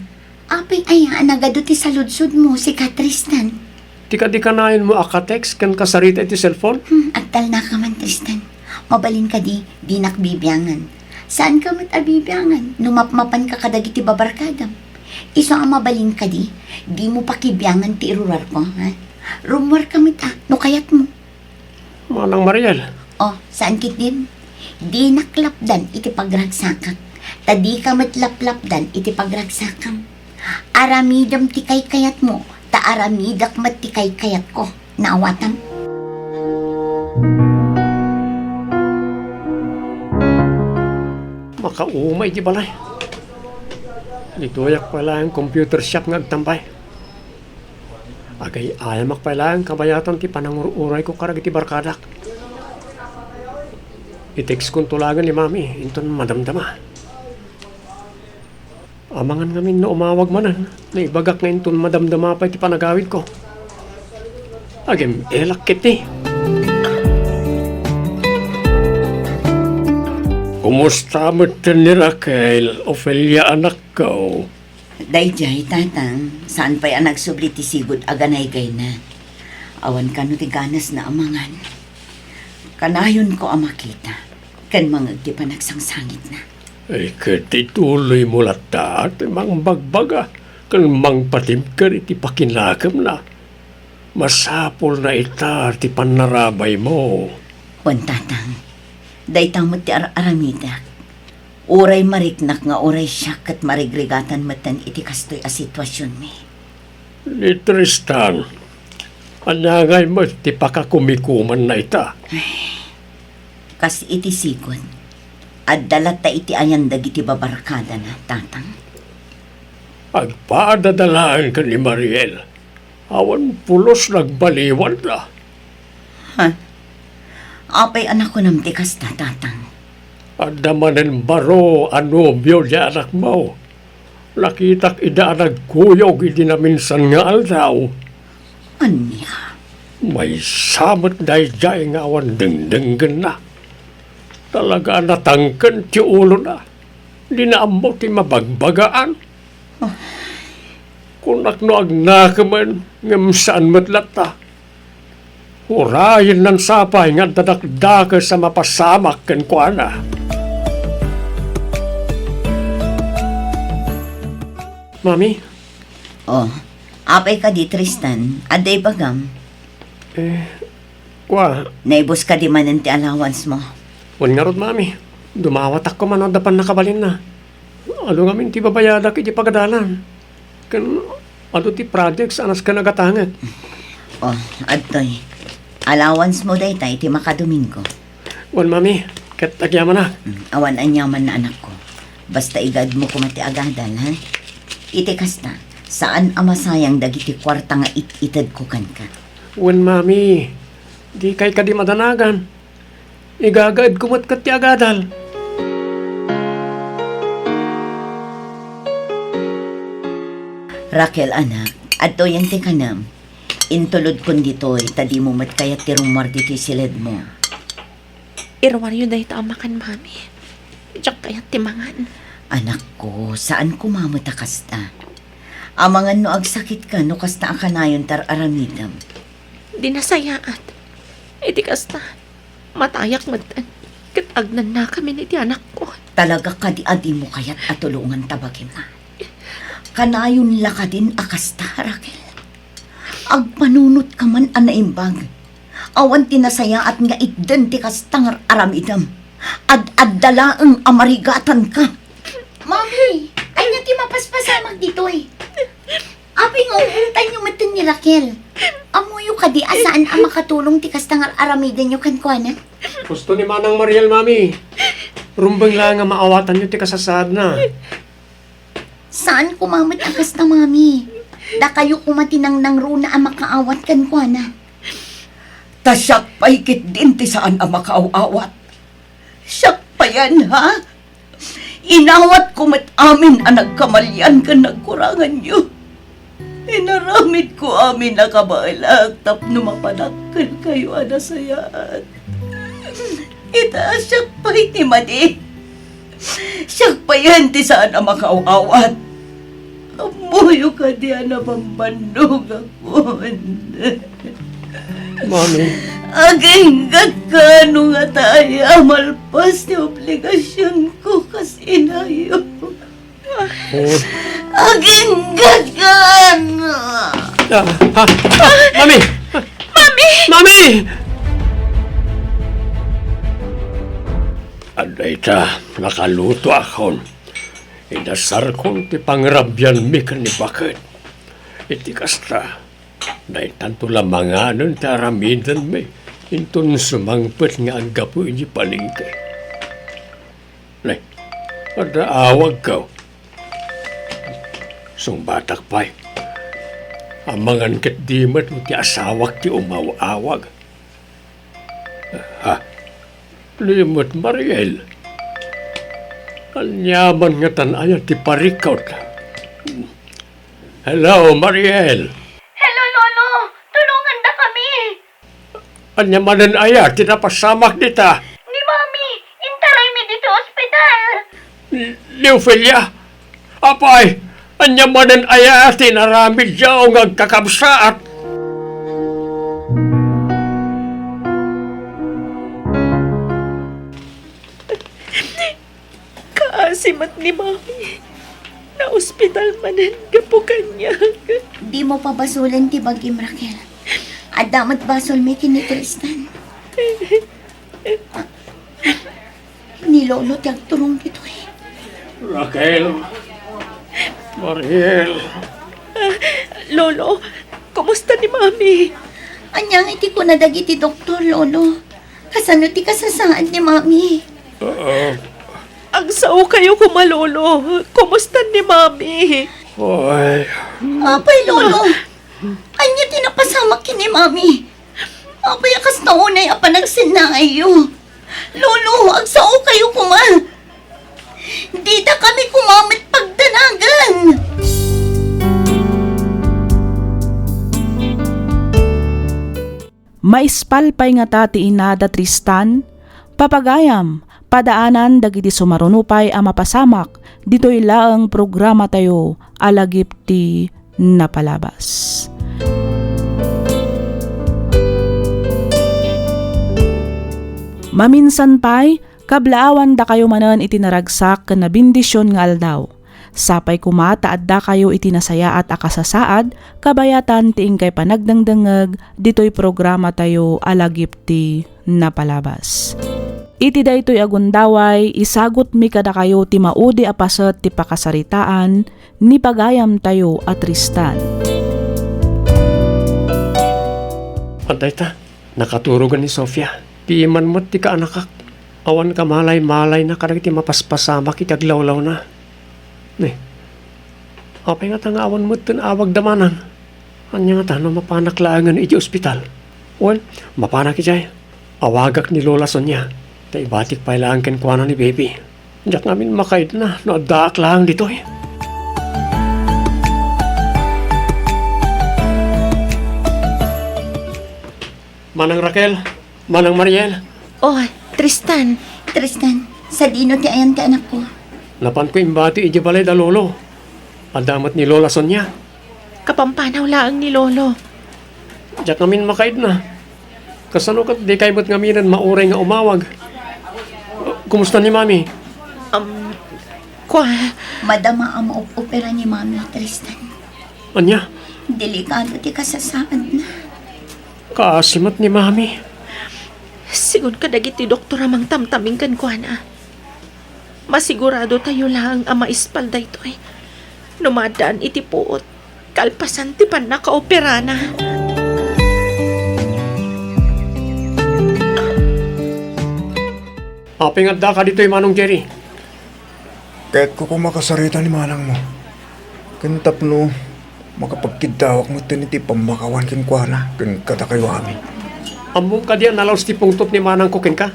Apay aya a nagadu ti saludsodmo, sika Tristan? Ti kadi kanayon mo a ka-text ken kasarita iti cellphone? Hmm, agtalnaka man, Tristan. Mabalin kadi, dinak bibiangan. Saanka met a bibiangan no mapmapanka kadagiti babarkadam. Isu a mabalin kadi, dimo pakibiangan ti irurarko, ha? Rummuarka met, a, no kayatmo. Manang Mariel. O, saan ketdin? Dinak lapdan iti pagragsakak, ta dika met laplapdan iti pagragsakam. Aramidem ti kaykayatmo, ta aramidak met ti kaykayatko. Naawatam? Makaumay ti balay. Ditoyak pay laeng computer shop nga agtambay. Agay-ayamak pay laeng kabayatan ti panangur-urayko kadagiti barkadak. I-textkonto laeng ni Mami inton madamdama. Amangan ngamin no umawag manen, naibagak nga inton madamdama pay ti panagawidko. Agem-elak ketdi. Kumusta met ni Raquel, Ofelia, anakko? Daydiay, Tatang, saan pay a nagsubli ti sigud a ganaygayna. Awan kano ti ganasna a mangan. Kanayonko a makita ken mangngeg ti panagsangsangitna. Ay, ket ituloymo latta ti mangbagbaga ken mangpatimker iti pakinakemna. Masapulna ita ti pannarabaymo. Wen, Tatang, dayta met ti ar-aramidek. Uray mariknak nga uray siak ket marigrigatan metten iti kastoy a situasionmi. Ni Tristan, ania ngay met ti pakakumikumanna ita? Ay, kas iti sigud, adda latta iti ayan dagiti babarkadana, Tatang. Agpadada laeng ken ni Mariel. Awan pulos nagbaliwanda. Ha? Apay a nakunam ti kasta, Tatang? Adda manen baro a nobio ti anakmo. Nakitak ida a nagkuyog idi naminsan nga aldaw. Ania? Maysa met daydiay nga awan dengdenggenna. Talaga a natangken ti ulona. Dina ammo ti mabagbagaan. Ah. Kunak no agnakemen, ngem saan met latta. Urayennan sapay nga adda dakdakes a mapasamak kenkuana. Mami? Oh, apay kadi, Tristan? Adda ibagam? Eh, kua. Naibus kadi manen ti allowance mo? Wen ngarud, Mami. Dumawatak koma no adda pannakabalinna. Adu ngamin ti babayadak iti pagadalan. Ken adu ti projects a nasken a gatangek. Oh, adtoy. Allowance mo dayta iti makadomingo. Wen, Mami, ket agyamanak. Mm, awan aniamanna, anakko. Basta igaedmo koma ti agadal, ha? Iti kasta, saan a masayang dagiti kuarta nga it-itedko kenka. Wen, Mami, dikay kadi madanagan. Igagaedko met ket ti agadal. Raquel, anak, adtoyen ti kanam. Intulodkon ditoy, ta dimo met kayat ti rummuar ditoy siledmo. Iruaryo dayta a makan, Mami. Diak kayat ti mangan. Anakko, saan koma met a kasta. Amangan no agsakitka no kasta a kanayon ti ar-aramidem. Di nasayaat. Iti kasta, matayak metten ket agnannakamin iti anakko. Talaga kadi a dimo kayat a tulongan ta bagim? Kanayon la kadin a kasta, Raquel? Agpanunot ka man a naimbag. Awan ti nasayaat nga itden ti kasta nga aramidem. Ad-adda laeng a marigatan ka. Mami, ania ti mapaspasamak ditoy? Apay nga ubotanyo metten ni Raquel? Ammoyo kadi a saan a makatulong ti kasta nga ar-aramidenyo kenkuana? Husto ni Manang Mariel, Mami. Rumbeng la nga maawatanyo ti kasasaadna. Saan koma met a kasta, Mami. Dakayo koma ti nangnangruna a makaawat kenkuana. Ta siak pay ketdin ti saan a makaaw-awat. Siak payen, ha? Inawatko met amin a nagkamalian ken nagkuranganyo. Inaramidko amin a kabaelak tapno mapanak kenkayo a nasayaat. Ita, siak pay ti madi. Siak payen ti saan a makaaw-awat. Ammoyo kadi a nabambannogakon. Mami. Aginggatka no ngata aya a malpas ti obligasionko kas inayo. Oh. Aginggatka! Ah, ah, ah, Mami! Mami! Mami! Adda ita, nakalutoakon. Inasarkon ti pangrabianmi ken ni baket. Iti kasta, daytanto la manganen ti aramidenmi inton sumangpet nga aggapu iti palengke. Ne, adda awagko. Sungbatak pay. Amangan ketdi met no ti asawak ti umaw-awag. Ha? Ni met Mariel. Aniaman ngatan aya ti parikut? Hello, Mariel. Hello, Lolo. Tulongandakami. Ania manen aya ti napasamak dita? Ni Mami, intaraymi ditoy ospital. Ni Ofelia? Apay, ania manen aya ti inaramidyo nga agkakabsaat? Kaasi met ni Mami. Naospital manen gapu kaniak. Dimo pabasolen ti bagim, Raquel. Adda met basolmi ken ni Tristan. Ni Lolo ti agturong ditoy. Raquel. Mariel. Lolo, kumusta ni Mami? Ania nga iti kuna dagiti doktor, Lolo? Kasano ti kasasaad ni Mami? Ah. Agsao kayo koma, Lolo. Kumusta ni Mami? Ay. Apay, Lolo. Ania ti napasamak ken ni Mami? Apay a kasta unay a panagsennaayyo? Lolo, agsao kayo koma. Dita kami koma met pagdanagan. Maispal pay ngata ti ina da Tristan? Papagayam, padaanan dagiti sumaruno pay a mapasamak ditoy laeng programatayo a Lagip ti Napalabas. Maminsan pay, kablaawandakayo manen iti naragsak ken nabendision nga aldaw. Sapay koma ta addakayo iti nasayaat a kasasaad kabayatan ti inkay panagdengdengngeg ditoy programatayo a Lagip ti Napalabas. Iti daytoy a gundaway, isagutmi kadakayo ti maudi a paset ti pakasaritaan ni pagayamtayo a Tristan. Adda ita, nakaturogen ni Sofia. Piman met ti kaanakak. Awan kamalay-malayna kadagiti mapaspasamak iti aglawlawna. Ne, apay ngata nga awan metten awagda manang? Ania ngata no mapanak laengen iti ospital? Wen, mapanak idiay. Awagak ni Lola Sonia, ta ibatik pay laeng kenkuana ni Baby. Diak ngamin makaidna no addaak laeng ditoy. Manang Raquel, Manang Mariel. Oh, Tristan. Tristan, sadino ti ayan ti anakko? Napanko imbati idiay balay da Lolo. Adda met ni Lola Sonia. Kapampanaw laeng ni Lolo. Diak ngamin makaidna. Kasano ket dikay met ngaminen mauray nga umawag? Kumusta ni Mami? Um, kua- Madama a maop-opera ni Mami, Tristan. Ania? Delikado ti kasasaadna. Kaasi met ni Mami. Sigun kadagiti doktor a mangtamtaming kenkuana, masiguradotayo laeng a maispal daytoy. No maaddaan iti puot, kalpasan ti pannakaoperana. Apay nga addaka ditoy, Manong Jerry? Kayatko koma kasarita ni manangmo. Ken tapno makapagkiddawak metten iti pammakawan kenkuana ken kadakayo amin. Ammom kadi a nalaos ti pungtot ni manangko kenka?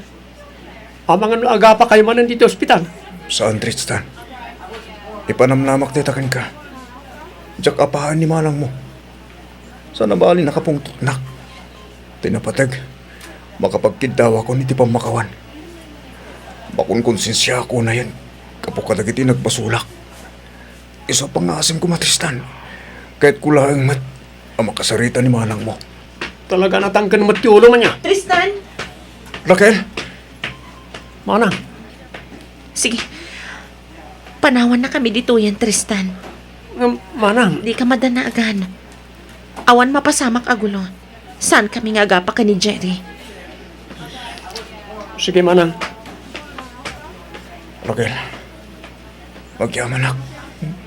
Amangan no agapakayo manen ditoy ospital? Saan, Tristan. Ipanamnamak dayta kenka. Diak apaen ni manangmo. Saan a bali nakapungtotnak. Ti napateg, makapagkiddawakon iti pammakawan. Makonkonsensiaak unayen gapu kadagiti nagbasolak. Isu a pangngaasim koma, Tristan. Kayatko laeng met a makasarita ni manangmo. Talaga natangken met ti ulo man niya. Tristan! Raquel! Manang. Sige. Panawannakami ditoyen, Tristan. Ngem, manang. Dika madanagan. Awan mapasamak a gulo. Saankami nga agapa ken ni Jerry. Sige, manang. Raquel, agyamanak,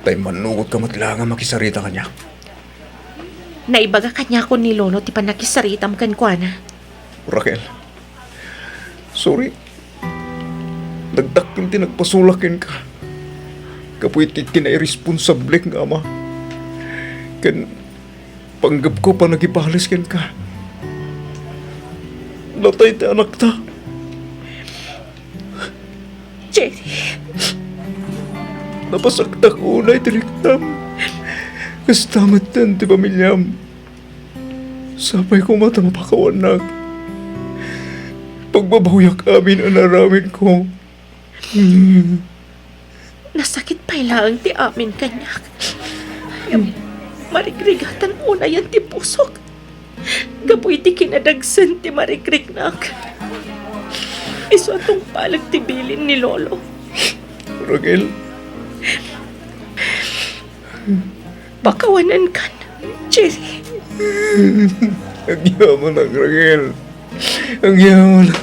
ta immannugotka met laeng a makisarita kaniak. Naibaga kaniakon ni Lolo ti pannakisaritam kenkuana. Raquel, sorry. Nagdakkel ti nagpasolak kenka gapu iti kinairresponsablek nga ama. Ken panggepko a panagibales kenka. Natay ti anakta. Jerry. Napasaktak unay ti riknam. Kasta metten ti pamiliam. Sapay koma ta mapakawannak. Pagbabawiak amin a naaramidko. Nasakit pay laeng ti amin kaniak. Marigrigatan unayen ti pusok gapu iti kinadagsen ti marigriknak. Isu a tungpalek ti bilin ni Lolo. Raquel. Pakawanenkan, Jerry. Agyamanak, Raquel. Agyamanak,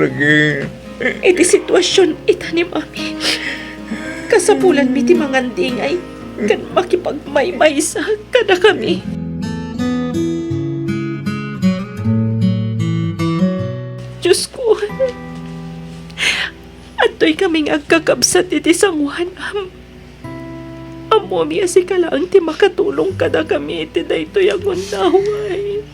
Raquel. Iti situasion ita ni Mami, kasapulanmi ti mangandingay ken makipagmaymaysa kadakami. Diosko, adtoy kami nga agkakabsat iti sangoanam. Ammomi a sika laeng ti makatulong kadakami iti daytoy a gundaway.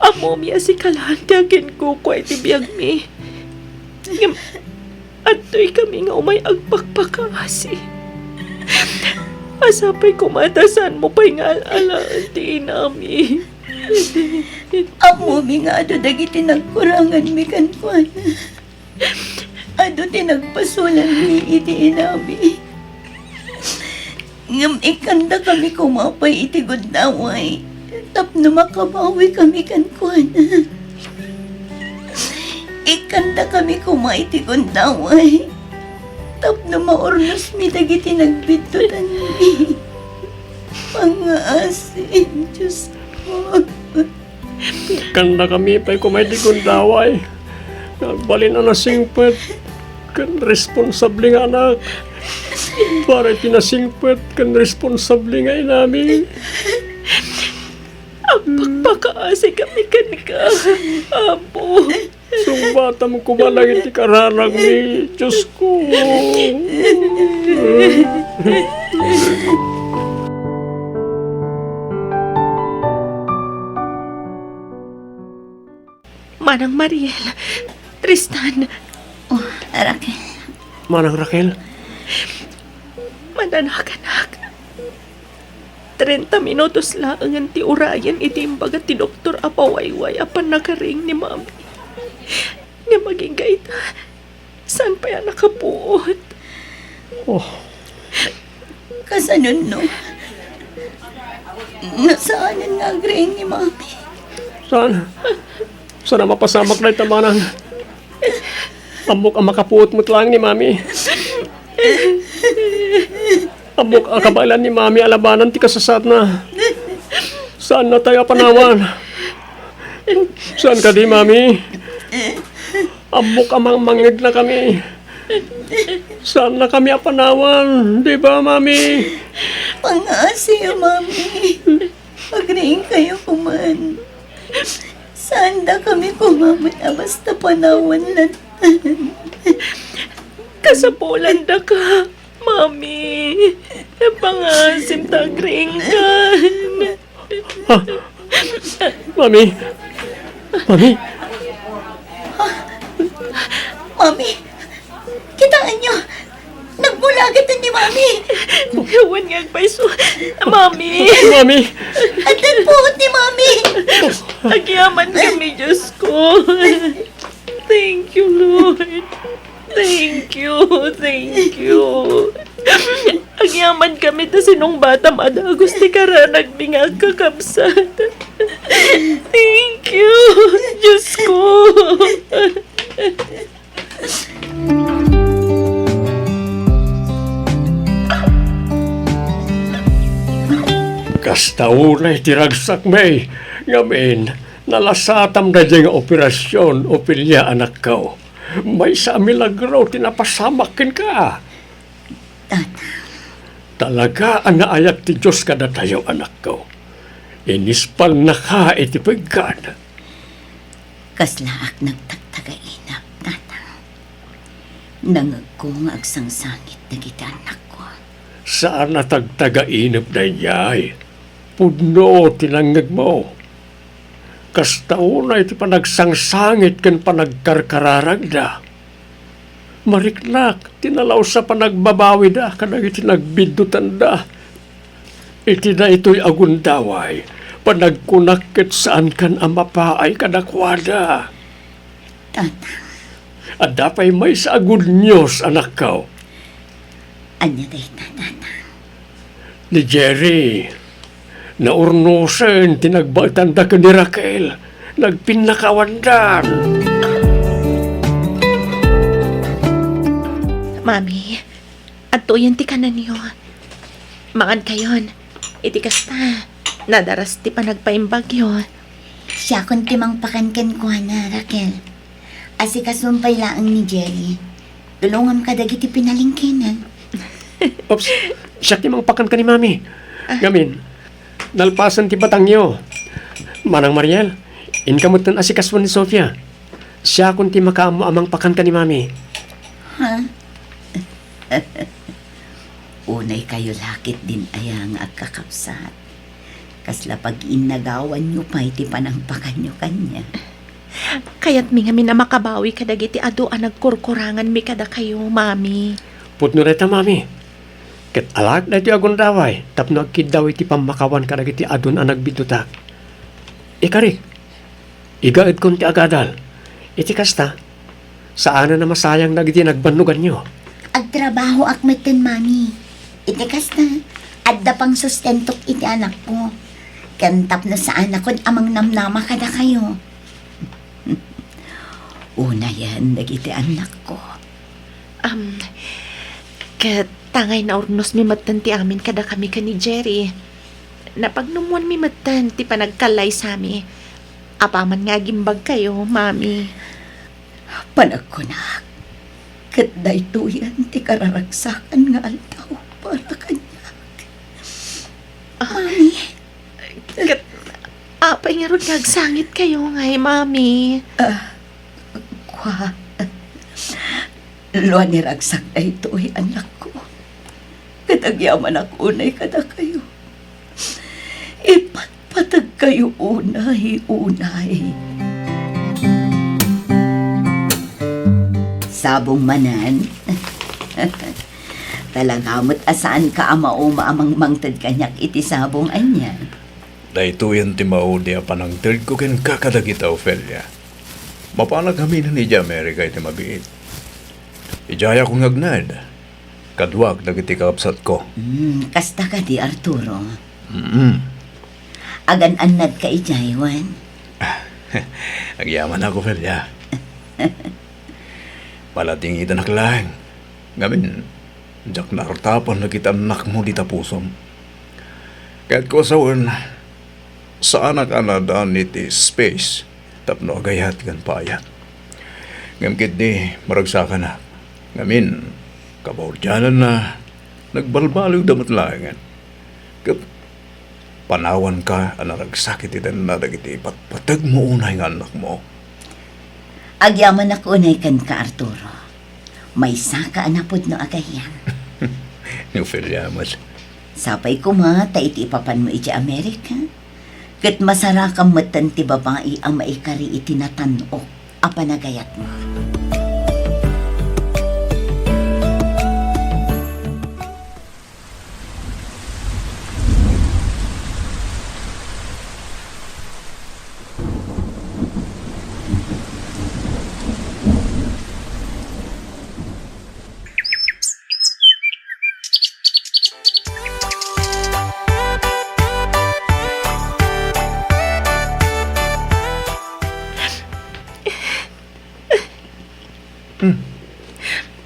Ammomi a sika laeng ti aginkukua iti biagmi. Ngem adtoy kami nga umay agpakpakaasi. A sapay koma ta saanmo pay nga al-alaen ti inami. Ammomi nga adu dagiti nagkuranganmi kenkuana. Adu ti nagpasolanmi iti inami. Ngem ikkandakami koma pay iti gundaway tapno makabawikami kenkuana. Ikkandakami koma iti gundaway tapno maurnosmi dagiti nagbiddutanmi. Pangngaasi, Diosko. Ikkandakami pay koma iti gundaway nga agbalin a nasingpet ken responsable nga anak para iti nasingpet ken responsable nga inami. Agpakpakaasikami kenka, Apo. Sungbatam koma dagiti kararagmi, Diosko. Manang Mariel, Tristan. Oh, Raquel. Manang Raquel. Mananakanak. Trenta minutos laengen ti urayen iti imbaga ti doktor a pawayway a pannakariing ni Mami. Ngem agingga ita, saan pay a nakapuot. Oh. Kasano no? Nasaanen nga agriing ni Mami. Saan? Saan a mapasamak dayta, manang? Ammok a makapuot met laeng ni Mami. Ammok a kabaelan ni Mami a labanan ti kasasaatna. Saannatayo a panawan. Saan kadi, Mami? Ammok a mangmangngegna kami. Saannakami a panawan, di ba, Mami? Pangngaasiyo, Mami. Agriingkayo koman. Saandakami koma met a basta panawan latta. Kasapulandaka, Mami. Pangngaasim ta agriingkan. Ha? Mami? Mami? Mami? Kitaenyo! Nagbulaget ni Mami! Awan nga agpayso. Mami! Mami! Addan puot ni Mami! Agyamankami, Diosko. Thank you, Lord. Thank you, thank you. Agyaman kami ta sinungbatam a dagus ti kararagmi nga agkakabsat. Thank you, Diyos ko. Kasta unay ti ragsakmi, ngamin, nalasatam daydiay nga operasion, Ofelia, anakko. Maysa a milagro ti napasamak kenka. Tatang. Talaga a naayat ti Dios kadatayo, anakko. Inispalnaka iti peggad. Kaslaak nagtagtagainep, Tatang. Nangegko nga agsangsangit dagiti annakko. Saan a tagtagainep daydiay. Pudno ti nangngegmo. Kasta unay ti panagsangsangit ken panagkarkararagda. Mariknak ti nalaus a panagbabawida kadagiti nagbiddutanda. Iti daytoy a gundaway, panagkunak ket saankan a mapaay kadakuada. Tatang. Adda pay maysa a good news, anakko. Ania dayta, Tatang? Ni Jerry, naurnosen ti nagbaetanda ken ni Raquel. Nagpinnakawandan. Mami, adtoyen ti kanenyo. Mangankayon. Iti kasta, nadaras ti panagpaimbagyo. Siakon ti mangpakan kenkuana, Raquel. Asikasuem pay laeng ni Jerry. Tulongam kadagiti pinalengkena. Oops, siak ti mangpakan ken ni Mami. Ah. Ngamin, nalpasen ti batangyo. Manang Mariel, inka metten asikasuen ni Sofia. Siakon ti makaammo a mangpakan ken ni Mami. Ha? Unay kayo la ketdin aya nga agkakabsat. Kasla pag-innagawanyo pay ti panangpakanyo kaniak. Kayatmi ngamin a makabawi kadagiti adu a nagkurkuranganmi kadakayo, Mami. Pudno dayta, Mami. Ket alaek daytoy a gundaway tapno agkiddaw iti pammakawan kadagiti adun a nagbiddutak. Ikarik, igaedkon ti agadal. Iti kasta, saanen a masayang dagiti nagbannoganyo. Agtrabahoak metten, Mami. Iti kasta, adda pangsustentok iti anakko. Ken tapno saanakon a mangnamnama kadakayo. Unayen dagiti annakko. Am, ket tangay naurnosmi metten ti amin kadakami ken ni Jerry. Napagnumoanmi metten ti panagkallaysami. Apaman nga agimbagkayo, Mami. Panagkunak, ket daytoyen ti kararagsakan nga aldaw para kaniak. Ah. Mami. Ket apay ngarud nga agsangitkayo ngay, Mami? Ah, kua, lua ni ragsak daytoy, anakko. Ket agyamanak unay kadakayo. Ipatpateg kayo unay, unay. Sabong manen? Talaga met a saanka a mauma a mangmangted kaniak iti sabong ania? Daytoyen ti maudi a panangtedko kenka kadagita, Ofelia. Mapanak aminen idiay Amerika iti mabiit. Idiayakon nga agnaed. Kaduak dagiti kakabsatko. Hmm, kasta kadi, Arturo? Mm. Agan-annadka idiay, wen? Agyamanak, Ofelia. Maladingitanak laeng. Ngamin, diak naartapan dagiti annakmo dita pusom. Kayatko a sawen, saanak a naadaan iti space tapno agayat ken paayat. Ngem ketdi maragsakanak. Ngamin, kabaudiananna, nagbalbaliwda met laengen. Ket panawanka a naragsak iti denna dagiti ipatpategmo unay nga annakmo. Agyamanak unay kenka, Arturo. Maysaka a napudno a gayyem. Ni Ofelia met. Sapay koma ta iti ipapanmo iti Amerika, ket masarakam metten ti babai a maikari iti natan-ok a panagayatmo.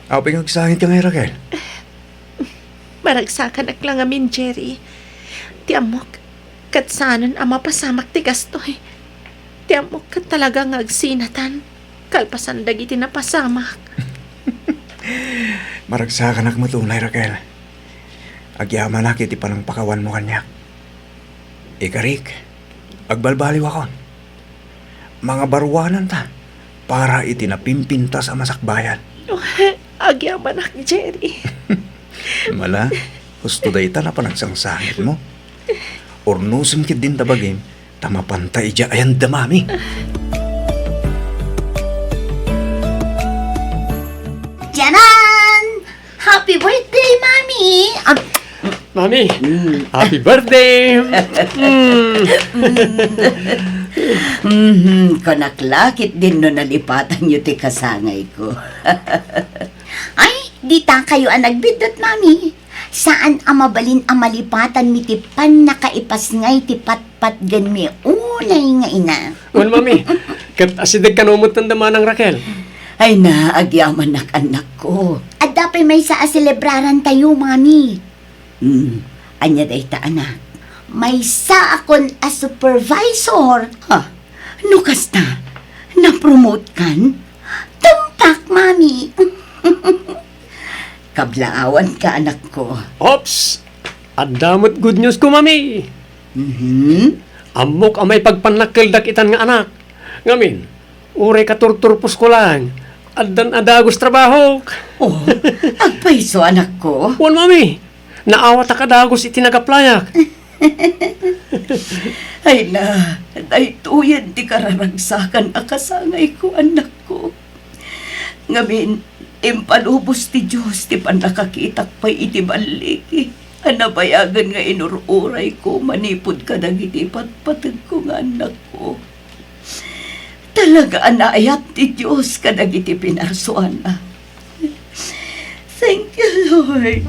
Apay nga agsangitka ngay, Raquel? Maragsakanak la ngamin, Jerry. Ti ammok, ket saanen a mapasamak ti kastoy. Ti ammok ket talaga nga agsinatan, kalpasan dagiti napasamak. Maragsakanak met unay, Raquel. Agyamanak iti panangpakawanmo kaniak. Ikarik, agbalbaliwakon. Mangabaruananta para iti napimpintas a masakbayan. Agyamanak, Jerry. Mala, husto dayta napan agsangsangitmo. Urnosem ketdin ta bagim, ta mapanta idiay ayanda, Mami. Tiyanan! Happy birthday, Mami! Ab- Mami, Mm. Happy birthday! Mm. Mhm, kunak la ketdin no nalipatanyo ti kasangayko. Ay, dita kayo a nagbiddut, Mami. Saan a mabalin a malipatanmi ti pannakaipasngay ti patpatgenmi unay nga ina. Wen, Mami. Ket asideg kano met ti Manang Raquel? Ay na, agyamanak, annakko. Adda pay maysa a selebrarantayo, Mami. Hmm, ania dayta, anak? Maysaakon a supervisor. Ha? No kasta, napromote kan? Tumpak, Mami. Kablaawanka, anakko. Ops! Adda met good news ko, Mami. Mhm. Ammok a maipagpannakkeldak itan nga anak. Ngamin, uray katurturposko laeng, addan a dagus trabahok. Oh, agpayso, anakko. Wen, Mami. Naawatak a dagus iti nagaplayak. Ay na, daytoyen ti kararagsakan a kasangayko, annakko. Ngamin, impalubos ti Dios ti pannakakitak pay iti balligi a nabayagen nga inur-urayko manipud kadagiti patpategko nga annakko. Talaga a naayat ti Dios kadagiti pinarsuana. Thank you, Lord.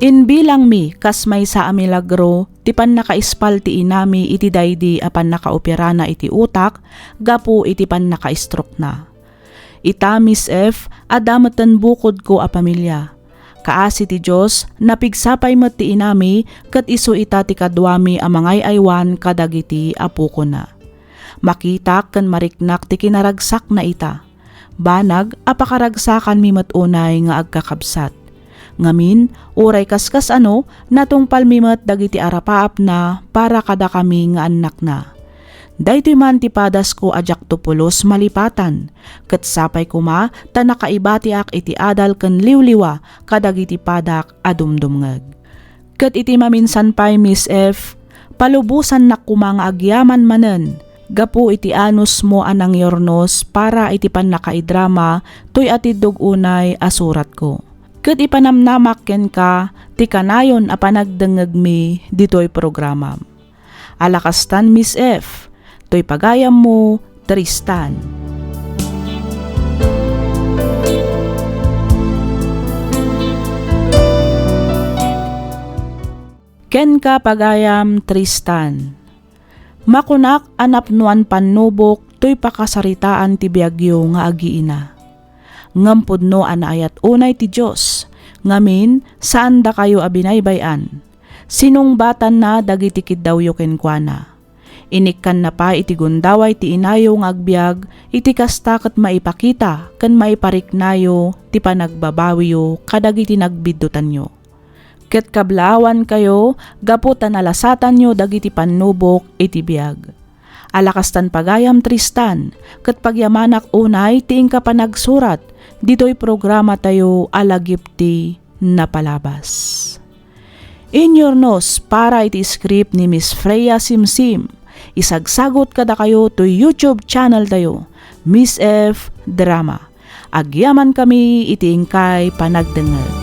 Inbilangmi kas maysa a milagro ti pannakaispal ti inami iti daydi a pannakaoperana iti utak gapu iti pannakaistrokna. Ita, Miss F, adda metten bukodko a pamilya. Kaasi ti Dios, napigsa pay met ti inami, ket isu ita ti kaduami a mangay-aywan kadagiti apokona. Makitak ken mariknak ti kinaragsakna ita. Banag a pakaragsakanmi met unay nga agkakabsat. Ngamin, uray kaskas-ano, natungpalmi met dagiti arapaapna para kadakami nga annakna. Daytoy man ti padasko a diakto pulos malipatan, ket sapay koma ta nakaibatiak iti adal ken liwliwa kadagiti padak a dumdumngeg. Ket iti maminsan pay, Miss F, palubosannak koma nga agyaman manen gapu iti anusmo a nangyurnos para iti pannakaidrama toy atiddog unay a suratko. Ket ipanamnamak kenka ti kanayon a panagdengngegmi ditoy programam. Ala kastan, Miss F, toy pagayammo, Tristan. Kenka, pagayam Tristan, makunak a napnoan pannubok toy pakasaritaan ti biagyo nga agiina. Ngem pudno a naayat unay ti Dios, ngamin, saandakayo a binaybay-an. Sinungbatanna dagiti kiddawyo kenkuana. Inikkanna pay iti gundaway ti inayo nga agbiag, iti kasta ket maipakita ken maipariknayo ti panagbabawiyo kadagiti nagbiddutanyo. Ket kablaawankayo gapu ta nalasatanyo dagiti pannubok iti biag. Ala kastan pagayam Tristan, ket pagyamanak unay ti inka panagsurat ditoy programatayo a Lagipti Napalabas. Inyurnos para iti script ni Miss Freya Simsim, isagsagot kadakayo toy YouTube channel tayo, Miss F Drama. Agyamankami iti inkay panagdengngeg.